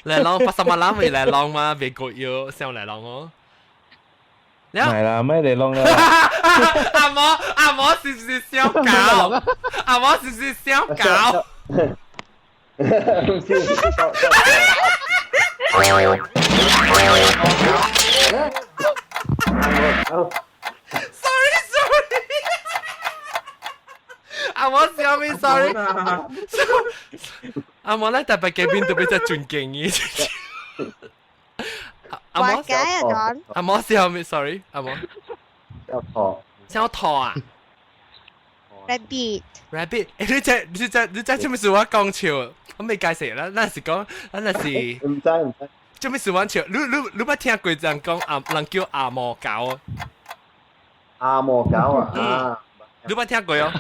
來龍八十萬人咪來龍嘛，別狗腰小來龍哦。係啦，咩嚟龍啦？阿毛阿毛是唔是小狗？阿毛是唔是小狗？唔是小狗。 Sorry sorry。阿毛笑咩？Sorry。阿毛咧特別嘅邊度比較尊敬嘅。阿毛阿毛笑咩？Sorry，阿毛。小兔。小兔啊？Rabbit。 Rabbit，你這你這你這做咩事我講笑？我未解釋啦，咱是講，咱那是。唔知唔知。做咩事我笑？你你捌聽過人講阿人叫阿毛狗？阿毛狗啊！啊！你捌聽過哦？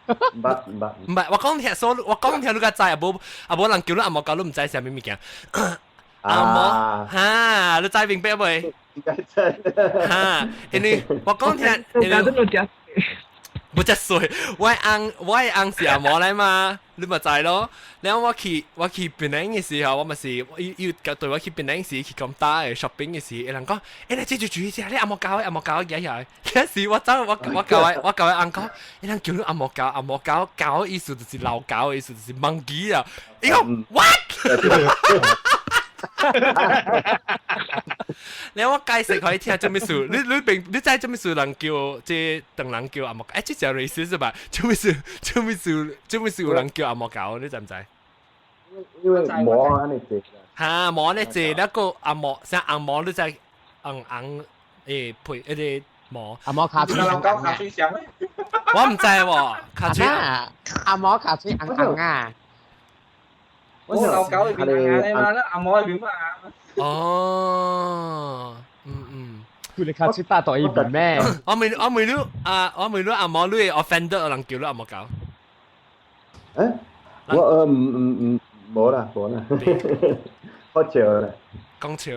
唔捌唔捌。唔係，我講聽，所我講聽你較知啊，無啊無人叫你阿毛狗，你唔知啥物物件。阿毛哈，你知明白未？哈，因為我講聽，因為不只水，我翁我翁是阿毛來嘛，你咪知咯。然後我去檳城嘅時候，我咪是要對我去檳城時去咁大嘅 shopping 嘅時，人講，你記住注意下，你阿毛狗阿毛狗嘢嘢。嗰時我走我教我翁講，人叫你阿毛狗阿毛狗狗意思就是老狗意思就是 monkey 啊。伊講 what？你我解釋可以聽做咩事？你並你知做咩事？人叫這等人叫阿毛，這隻 racist 是吧？做咩事？做咩事？做咩事有人叫阿毛狗？你知唔知？因為毛按呢濟。嚇，毛按呢濟，那個阿毛，像紅毛你知紅紅誒配一個毛。阿毛卡嘴紅紅卡嘴香咩？我唔知喎，卡嘴。阿毛卡嘴紅紅啊！我老狗裏邊硬嘛，阿毛裏邊嘛。哦，嗯嗯，佢哋卡出大袋一邊咩？我問你啊，我問你阿毛你 offender 人叫你阿毛狗。誒，我唔唔唔冇啦冇啦，好笑啦。講笑，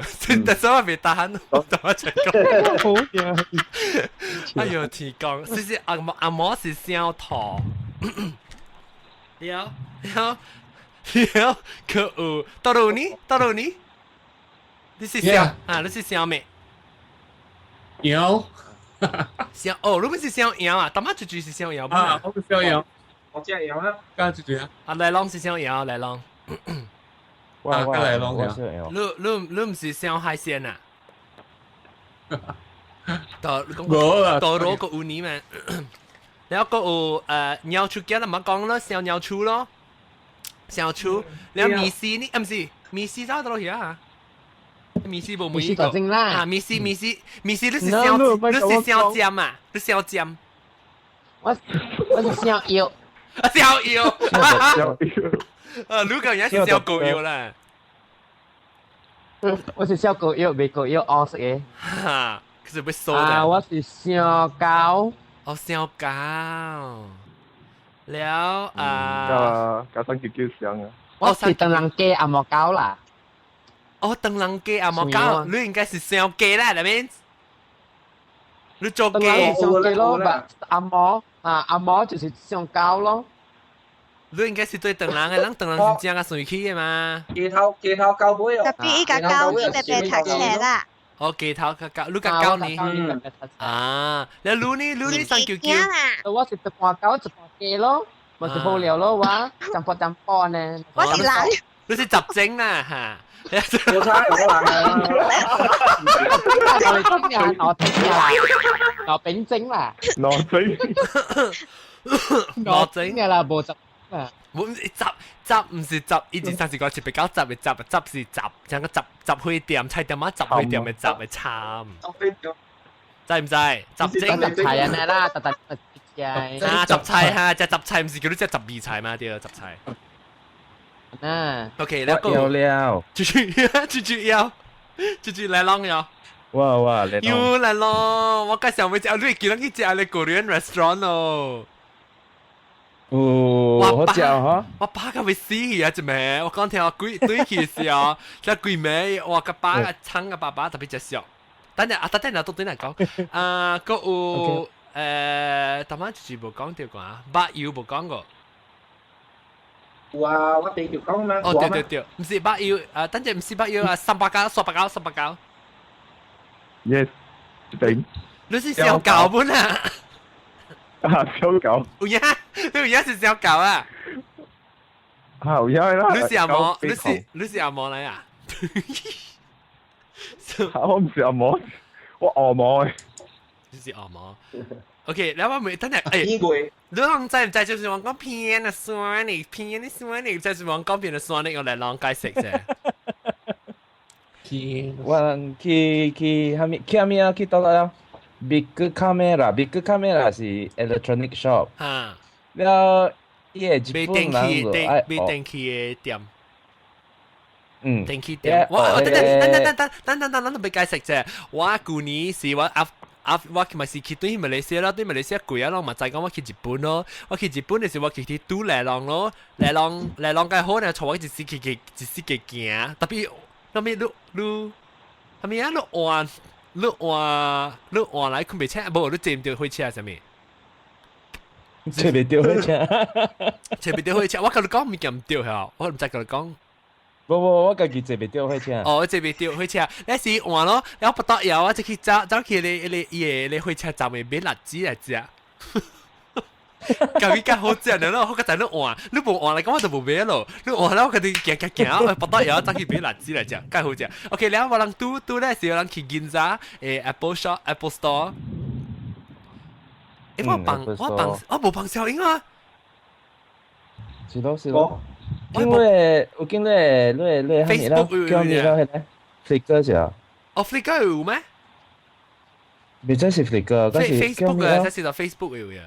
但是我未打鼾，我同我齊講。好嘅。哎呦天公，是是阿毛阿毛是小兔。了了。了，可有到到你，到到你，你是小啊？你是小咩？羊。小哦，你不是小羊啊？大媽豬豬是小羊啊？我是小羊，我只羊啊。加豬豬啊？啊，來龍是小羊，來龍。我來龍，我小羊。你你唔是小海鮮啊？到到攞個烏泥嘛？然後個有鳥鼠仔，就冇講咯，小鳥鼠咯。小廚，你米絲呢？唔是米絲走到落去啊？米絲無米個啊！米絲米絲米絲，你是小你是小尖啊？你小尖？我是小腰，啊小腰，啊你個人是小狗腰啦。我是小狗腰，未狗腰黑色嘅。哈，可是被收的。啊，我是小狗。哦，小狗。了啊，加生叫叫聲啊！我是唐人街阿毛狗啦。哦，唐人街阿毛狗，你應該是小雞啦，係咪？你做雞？小雞咯，阿毛啊，阿毛就是上狗咯。你應該是對唐人嘅，咱唐人是正啊隨氣嘅嘛。雞頭雞頭狗尾哦。特別伊個狗你白白讀冊啦。哦，雞頭較狗，你較狗呢？啊，你擼呢？擼呢三九九。我是一半狗一半雞咯。咪是好料咯，我淡薄淡薄呢。我是人，你是雜精啦嚇。我猜我人啊。我整啊，我丙精啦。攞整，攞整嘅啦，無雜啊。冇雜雜唔是雜，一二三四五六七八九十嘅雜，雜是雜，像個雜雜貨店、菜店啊，雜貨店嘅雜嘅慘。知唔知？雜精雜菜啊啦，特特啊雜菜哈，隻雜菜唔是叫你隻雜味菜嘛？對，雜菜。啊。 OK，แล้ว 有了。豬豬豬豬要，豬豬來啷了。哇哇，嚟又來咯！我介紹會食，你記得去食你 Korean restaurant 咯。哦，好食嗬！我爸個會死去啊！一暝，我講聽我鬼對去時候，只鬼暝，我個爸個親個爸爸特別食熟。等陣啊，等陣啊，都對人講啊，閣有頭晚就是無講到啩，肉油無講過。有啊，我第就講啦。哦，對對對，唔是肉油啊，等陣唔是肉油啊，389、389、389。 Yes，頂。你是小狗本啊？啊，小狗。有影，你有影是小狗啊？啊，有影啦。你是阿毛？你是阿毛嚟啊？我唔是阿毛，我阿毛。你是阿毛。OK，然後我每等陣，誒，你人知唔知？就是我講 Panasonic，Panasonic，就是我講 Panasonic，我來啷解釋啫。我去去蝦米去蝦米啊？去倒啦？Big Camera，Big Camera 是 electronic shop。啊。了，伊個日本人就愛買電器的店。嗯。電器店。我等等等等等等等等等，都未解釋啫。我舊年是我阿。啊！我咪是去對馬來西亞啦，對馬來西亞貴啊，攏嘛知講我去日本咯。我去日本的時候，我去去拄麗浪咯，麗浪麗浪較好呢，帶我一時去去一時去行，特別那咩你你，啥物啊？你換你換你換來睏袂醒，無你坐毋著火車啥物？坐袂著火車，坐袂著火車。我共你講物件毋對嚇，我毋知共你講。無無，我家己坐袂著火車。哦，坐袂著火車，你是換咯，然後不得了，我就去走走去你你伊個你火車站的買栗子來食。家己較好食呢，我較在你換，你無換來講我就無買咯。你換了我家己行行行，不得了，走去買栗子來食，較好食。OK，了我人拄拄咧時，人去銀座Apple Shop、 Apple Store。欸，我放我無放小英啊。是咯是咯。因為我見你你你 Facebook 叫咩啦？係咧，Flickr 是啊。哦，Flickr 有咩？未真是 Flickr，但是 Facebook 啊，這是就 Facebook 有呀。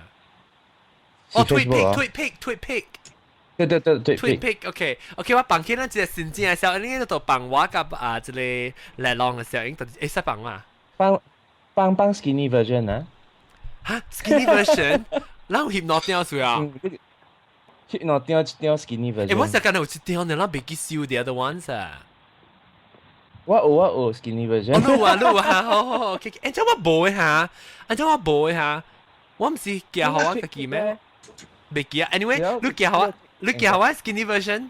哦，TwitPic，TwitPic，TwitPic。對對對對，TwitPic，OK，OK，我放起咱一個新正的小英，你就放我佮啊這個來浪的小英，就會使放嘛？放放放 skinny version 啊？哈，skinny version，咱有翕兩張出啊？翕兩張一張 skinny version。欸，我實間有一張呢，咱袂記收 the other ones 啊。我有 skinny version。哦，你有啊，你有啊，好好好，OK，欸，這我無的哈，啊，這我無的哈，我毋是寄予我家己咩？袂記啊，anyway，你寄予我，你寄予我 skinny version。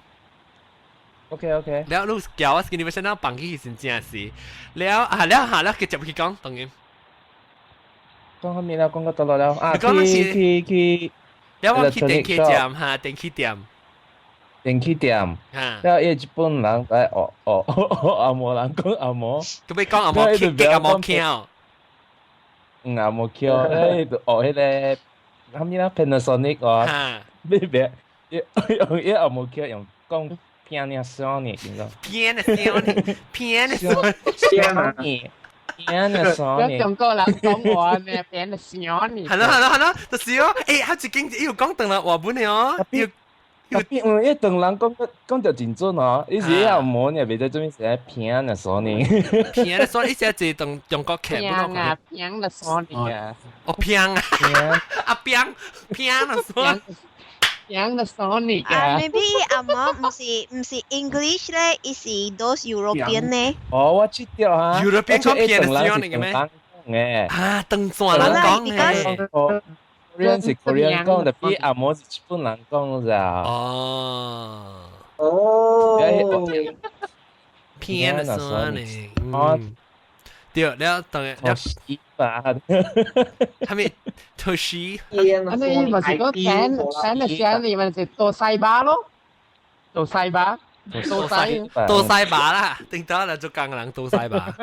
OK。了，你寄我 skinny version，咱放起去真正是，了啊了哈了，繼續去講，當然。講後面啦，講到倒落了啊，去去去。了我去電器店哈，電器店。電器店。了，伊日本人來學學學紅毛人講紅毛。佢欲講紅毛，激紅毛腔。嗯，紅毛腔，咧就學彼個，啥物啦？Panasonic 哦。別別，用伊紅毛腔用講 Panasonic，你知道？Panasonic，Panasonic。 Panasonic。中國人講話呢，Panasonic。係咯係咯係咯，就是哦。欸，他一間伊有講轉來話本的哦。有。因為伊唐人講講得真準哦，伊是紅毛呢，袂知做咩事 Panasonic。 Panasonic，伊是一個中國客。平啊，Panasonic 啊。哦，平啊。啊，平 Panasonic。 Panasonic 啊，maybe 阿媽毋是 English 咧，伊是 those European 咧。哦，我知道啊。 European 講 Panasonic 嘅咩？啊，唐山人講嘅。 Korean 是 Korean 講，特別紅毛是日本人講咋。哦。哦。 Panasonic。哦。對，了當然。了。係咪？ Toshi。啊，你咪是講請請嘅請你咪是做西巴咯，做西巴，做西做西巴啦，頂多啦做工人做西巴。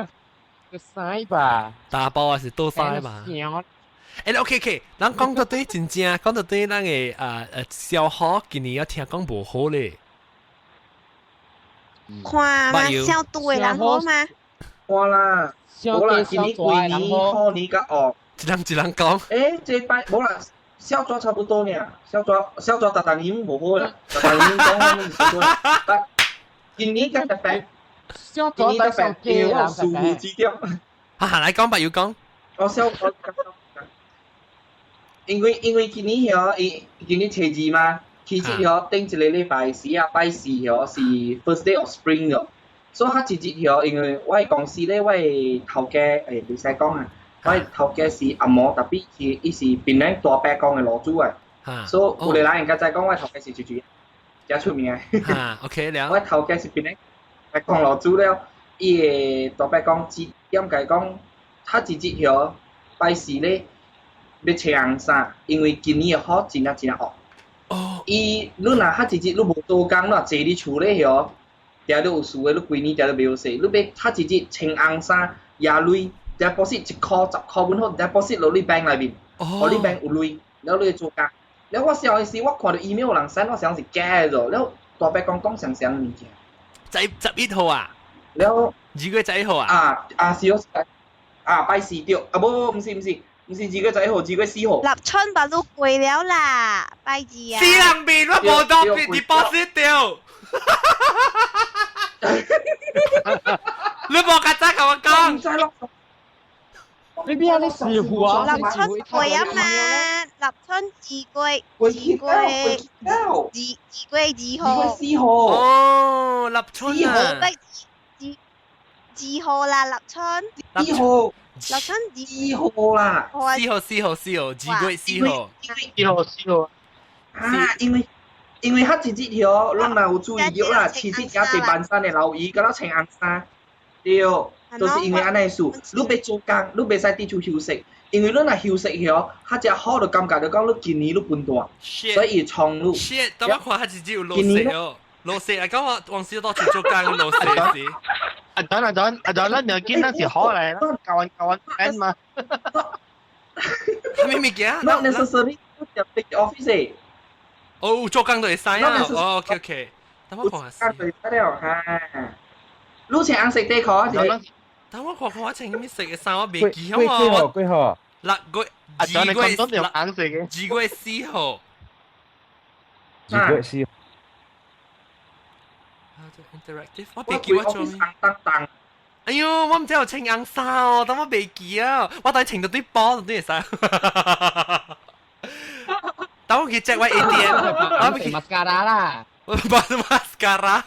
做西巴。大波還是做西巴？誒，OK OK，咱講到對真正，講到對咱嘅小學今年要聽講無好咧。看嘛，小大的人好嗎？看啦，無啦，今年幾年好年較惡。一人一人講。誒，這擺無啦，小抓差不多爾，小抓小抓逐逐年無好啦，逐逐年講我們是今年較特別，小抓特別，因為我數目指點。啊，來講吧，要講。我小抓。因為今年曉，伊今年初二嘛，其實曉頂一個禮拜四啊，拜四曉是 first day of spring 咗，所以較直接曉，因為我的公司咧，我的頭家誒袂使講啊，我的頭家是紅毛，特別是伊是檳城大伯公的老主啊，所以有個人應該知講我的頭家是最最誠出名的。啊，OK 了。我的頭家是檳城大伯公老主了，伊的大伯公指點解講，較直接曉拜四咧。欲穿紅衫，因為今年的雨真正真惡。哦。伊，你若較直接，你無做工，你若坐佇厝咧曉，定你有事的，你規年定你袂好勢。你欲較直接穿紅衫，攑鐳，deposit 1箍10箍阮好，deposit 落你 bank 內面，予你 bank 有鐳，了你做工。了我小的時，我看著 email 有人 send，我想是假的咗。了大伯公講啥啥物件？11號啊？了2月11號啊？啊啊是哦，啊拜四對，啊無，毋是毋是。毋是2月11號，2月4號。立春把都過了啦，拜二啊。死人面，我無當 deposit 掉。你無較早共我講。你邊有啲師傅啊？立春過啊嘛，立春二月二月二2月2號。 2月4號。哦，立春啊。二號啦，立春。2號。立春2號啦，4號4號4號，2月4號，4號4號。啊，因為較直接條，攏若有注意到啦，其實也濟萬山的老姨，敢若穿紅衫，對，就是因為按呢事，你欲做工，你袂使佇厝休息，因為你若休息曉，較只好就感覺就講你今年你分大，所以會創你。 Shit，等我看較直接有落雪哦，落雪啊！講我往時到處做工落雪時。阿等阿等阿等，咱兩見咱是好嚟，教完教完 friend 嘛。咩物件？Not necessarily 入 office。哦，做工就會使啊！哦，OK OK。等我看下先。做工就會使了哈。你穿紅色底褲啊？等我看看我穿咩色嘅衫，我袂記好啊。幾號？6月2月2月4號。2月4號。 interactive，我袂記我做咩。哎喲，我毋知有穿紅衫哦，但我袂記啊，我等穿到對波就對會使。等我去 check 我 ATM，我去 mascara 啦，我 mascara，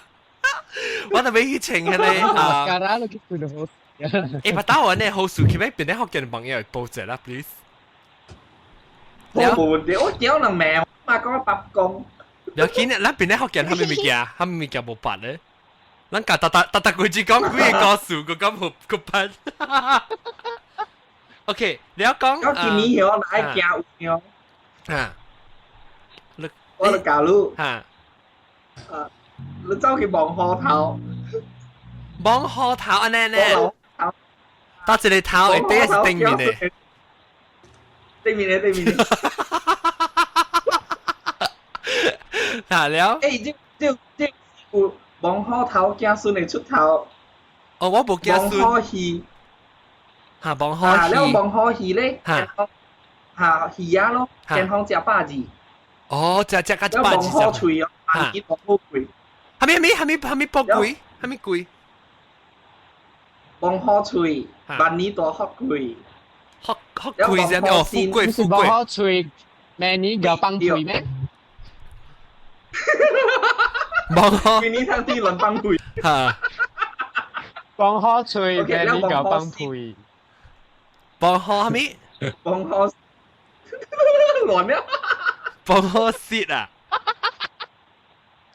我特別去穿嗰個啊。 mascara 都叫做好。誒，不打我呢，好數起咩？邊啲福建朋友報謝啦，please。我無問題，我叫人名嘛，講白講。了緊，咱邊啲福建係咪物件？係咪物件無白咧？咱甲逐逐逐逐句子講幾個故事，個咁好個班。OK，你要講。我今年曉來行有啊。我就教你。嚇。啊！你走去望河頭。望河頭按呢呢？搭一個頭會底是頂面的。對面的，對面的。哪了？欸，這有望虎頭子孫會出頭。哦，我無子孫。望虎魚。嚇，望虎魚。啊，了望虎魚咧，嚇魚仔咯，健康食百二。哦，食食較百二。望虎喙哦，萬幾望虎貴。蝦米蝦米蝦米蝦米寶貴？蝦米貴？望虎喙，萬年大福貴。福福貴是咩？哦，富貴富貴。望虎喙，明年又崩腿咩？望虎，明年通啲輪崩腿。嚇！望虎喙，明年又崩腿。望虎蝦米？望虎亂了。望虎舌啊！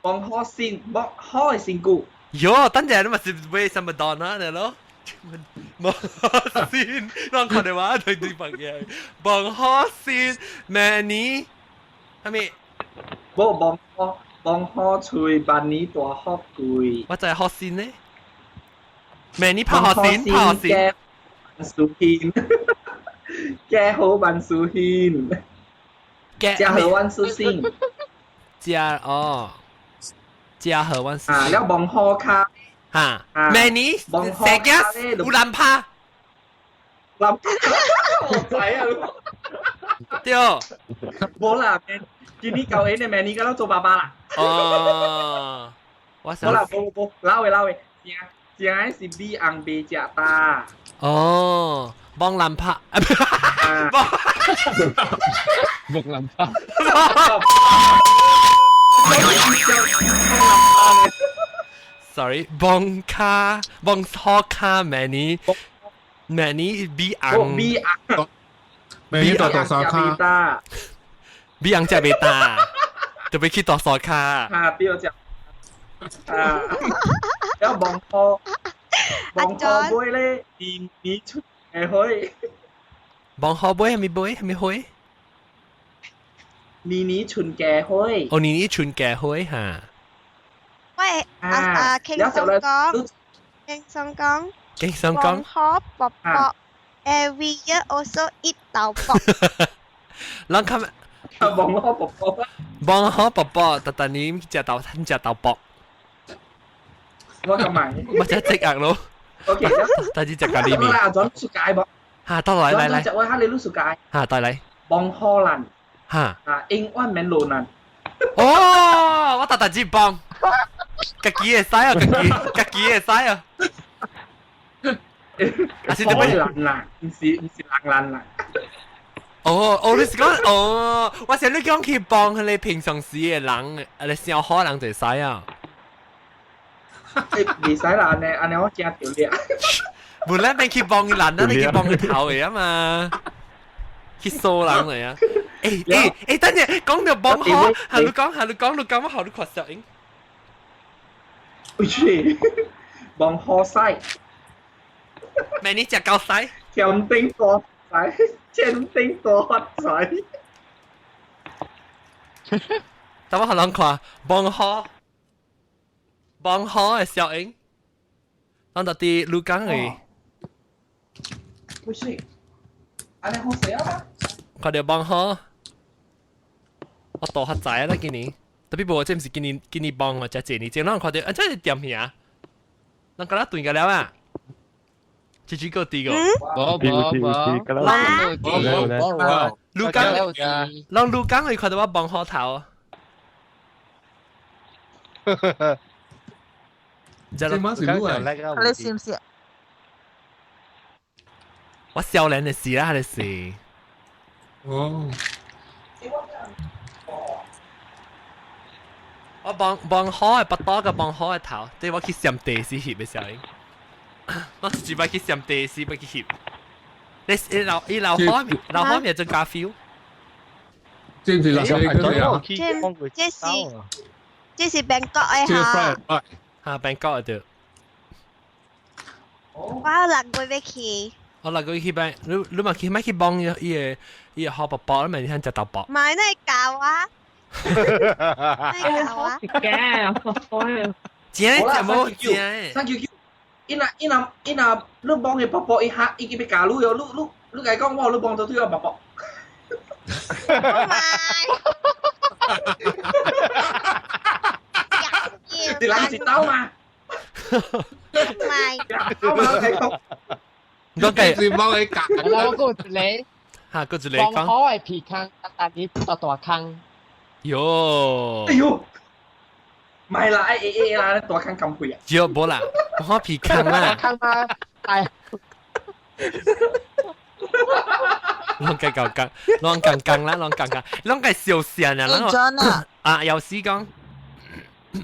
望虎線，望虎的身軀。喲，等陣你咪是買什麼當啊？你咯？望可先，咱看電話對對朋友。望可先，明年係咪？無望可望可喙，萬年大富貴。我就係學先呢。明年拍學先，拍學先。萬事興，家好萬事興，家好萬事興。家哦，家和萬事啊，了望好卡。嚇，明年成家有難拍。難拍，我知啊。對。無啦，今年舊年的明年敢做爸爸啦。哦，我無啦，無無，老的老的，正正的是米紅袂食焦。哦，幫難拍，幫難拍。 Sorry，幫卡幫好卡，明年明年比紅，比紅，明年大大沙卡，比紅食袂焦，特別去大沙卡。啊，比我食。啊，了望好望好尾咧，年年出會花。望好尾係咪尾係咪花？年年春家花。哦，年年春家花嚇。喂，阿阿輕鬆講，輕鬆講，輕鬆講，望可卜卜，every year also eat 豆卜。咱看，望可卜卜，望可卜卜，特特你食豆，食豆卜。我咁埋，我食積壓咯。 OK，大家食咖喱麵。阿轉出街無？嚇，得來來來。我哈你攏出街。嚇，帶來。望可難。嚇。啊，永遠免落難。哦，我特特只幫。家己會使啊，家己家己會使啊。啊是特別難啦，毋是毋是難難啦。哦哦，你是講哦，我想你講去幫佢哋平常時嘅人，你小可人就會使啊。欸，袂使啦，按呢按呢我驚著掠。無咱免去幫伊人啊，你去幫佢頭嘅啊嘛，去掃人嚟啊。欸欸欸，等陣講到幫好，係你講係你講你講我好你看小英。喂去，望好西。明年食狗屎。天頂大財，天頂大發財。等我互人看，望好，望好嘅小英，咱到佇鷺港的。喂去，按呢好勢啊！看著望好，我大發財啦今年，特別無這毋是今年今年望哦，才一年前，咱看著啊，這是點兄，咱敢若斷個了啊！這幾個第個，無無無，鷺港，咱鷺港會看到我望好頭。這馬是女啊！你是毋是？我少年的時啦，就是。哦。我望望好的腹肚佮望好的頭，對我去閃地時翕的時候，我一擺去閃地時，欲去翕。你你老伊老好面，老好面做咖啡。這毋是六歲嗰時啊？這這是這是曼谷的哈。哈，曼谷的對。我六月欲去。我六月去辦，你你嘛去莫去幫伊伊个伊個好爸爸，你咪通食豆腐。唔係，你教我。你教我。嘅，我真的無真的。三九九，伊若伊若伊若你幫伊爸爸，伊嚇伊去欲教你哦，你你你共伊講我你幫到對我爸爸。唔係。你人一刀嘛？唔係。我嘛共伊講。我計是幫你教。我講一個。嚇，閣一個講。望好的皮空，但你大大空。喲。哎喲。唔係啦，哎哎哎啦，大空咁肥啊！喲，無啦，我皮空啦。大空嗎？大。攏計較講，攏講講啦，攏講講，攏計笑死啊！欸，John 啊。啊，有時講。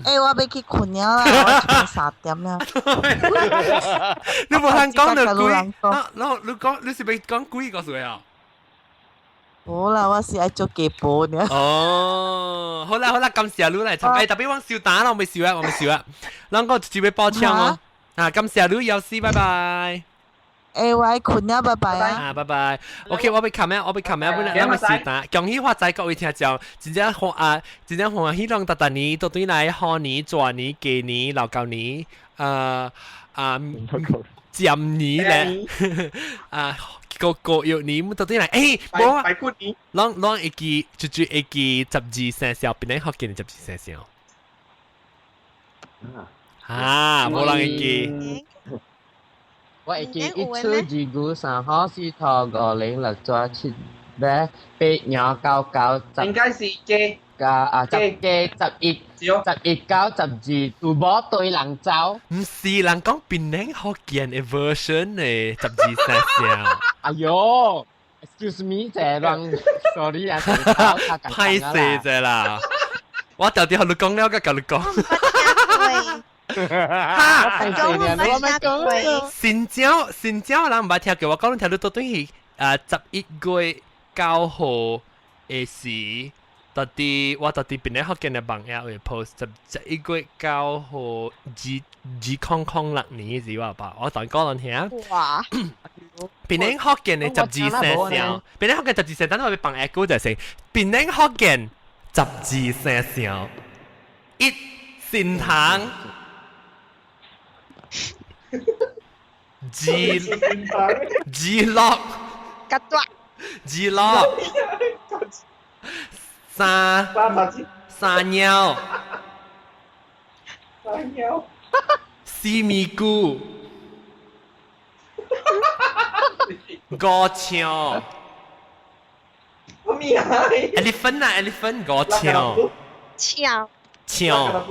欸，我欲去睏了啦，我3點了。你無通講著幾？啊，你講你是欲講幾個歲啊？無啦，我是愛做家婆爾。哦，好啦好啦，感謝你來參加。特別我燒單啦，我未燒啊，我未燒啊。咱個就欲報槍哦，啊，感謝你，有事，拜拜。誒，我愛睏啦，拜拜啊！啊，拜拜。OK，我欲 comment，我欲 comment，本來咱咪是打，恭喜發財，各位聽眾，真正歡啊，真正歡喜，攏逐逐年都對來賀年、蛇年、雞年、老狗年，啊啊，佔年咧，啊，個個月年都對來，欸，無啊，攏攏會記，就就會記十二生肖，邊個福建十二生肖？啊，無人會記。我會記一初二九三號四頭五零六抓七八八二九九十。應該是雞。加啊十加十一十一九十二，有無對人走？毋是人講檳城福建的 version 的十二生肖。哎喲，excuse me，這人 sorry 啊，歹勢者啦，我到底予你講了，佮佮你講。哈！新椒新椒人毋捌聽過，我講你聽你到底是啊11月9號的時，到底我到底檳城福建的網頁會 post 11月9號2006年時我吧，我同你講你聽。哇！檳城福建的十二生肖，檳城福建十二生，等我欲放下歌就係檳城福建十二生肖，一新塘。二二六，二六，三三鳥，三鳥，四咪菇，五象，咩啊？elephant 啊，elephant 五象，象象，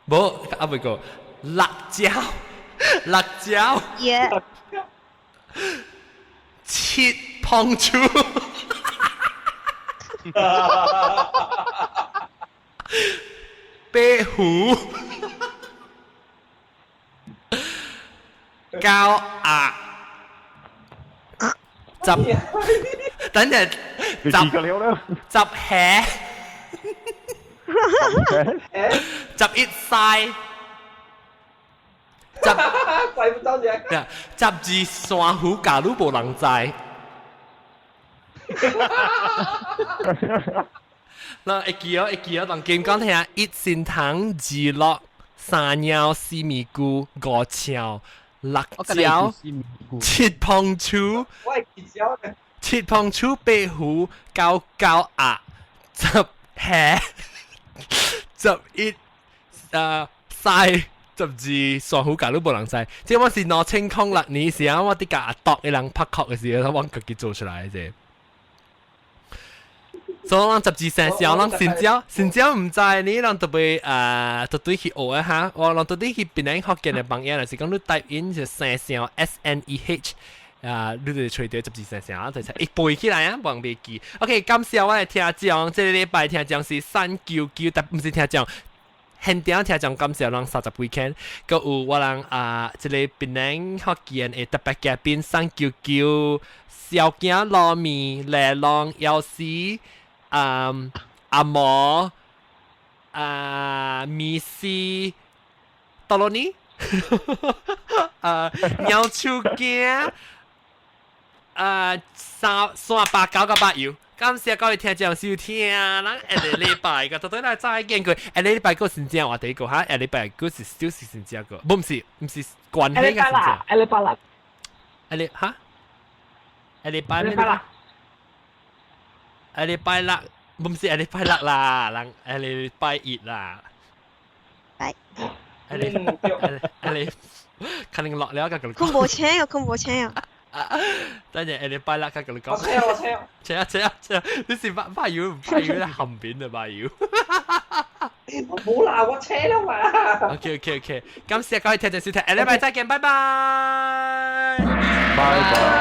無啊未過辣椒。辣椒，七碰醋，八虎，九鴨，十，等陣，十十蟹，11西。十，十二珊瑚假如無人知。嗱，會記哦，會記哦，當今講聽一新塘二樂三鳥四咪菇五象六蕉七碰醋，七碰醋八虎九九鴨十蟹11西。十二珊瑚假如無人知，這我是2006年時啊，我佇共阿獨的人拍殼的時候，我家己做出來的這。所以咱十二生肖，咱新椒新椒毋知呢，咱特別啊，特對去學一下。我咱特對去檳城福建的網頁，若是講你 type in 是生肖 S N E H 啊，你就揣著十二生肖，就一背起來啊，無人袂記。OK，感謝我的聽眾，這個禮拜聽眾是399，但毋是聽眾。現場聽眾感謝咱30幾間，閣有我人啊，這個檳城福建的特別嘉賓399、小囝糯米、麗浪、藥師、啊阿毛、啊米絲、多羅尼、啊鳥手囝、啊三三八九九八油。感謝各位聽眾收聽，咱下個禮拜個，到底來再見過。下個禮拜閣新正話題個哈，下禮拜閣是就是新正個，毋是毋是關係個新正。下禮拜六，下禮哈？下禮拜咩？下禮拜六，毋是下禮拜六啦，人下禮拜一啦。拜。下禮下禮，可能落了個個。睏無醒啊，睏無醒啊。等陣下禮拜六，佢同你講。我車我車。車車車，你是把把油把油咧含邊的把油。我冇啦，我車啦嘛。 OK OK OK，感謝各位聽眾收聽，下禮拜再見，拜拜。拜拜。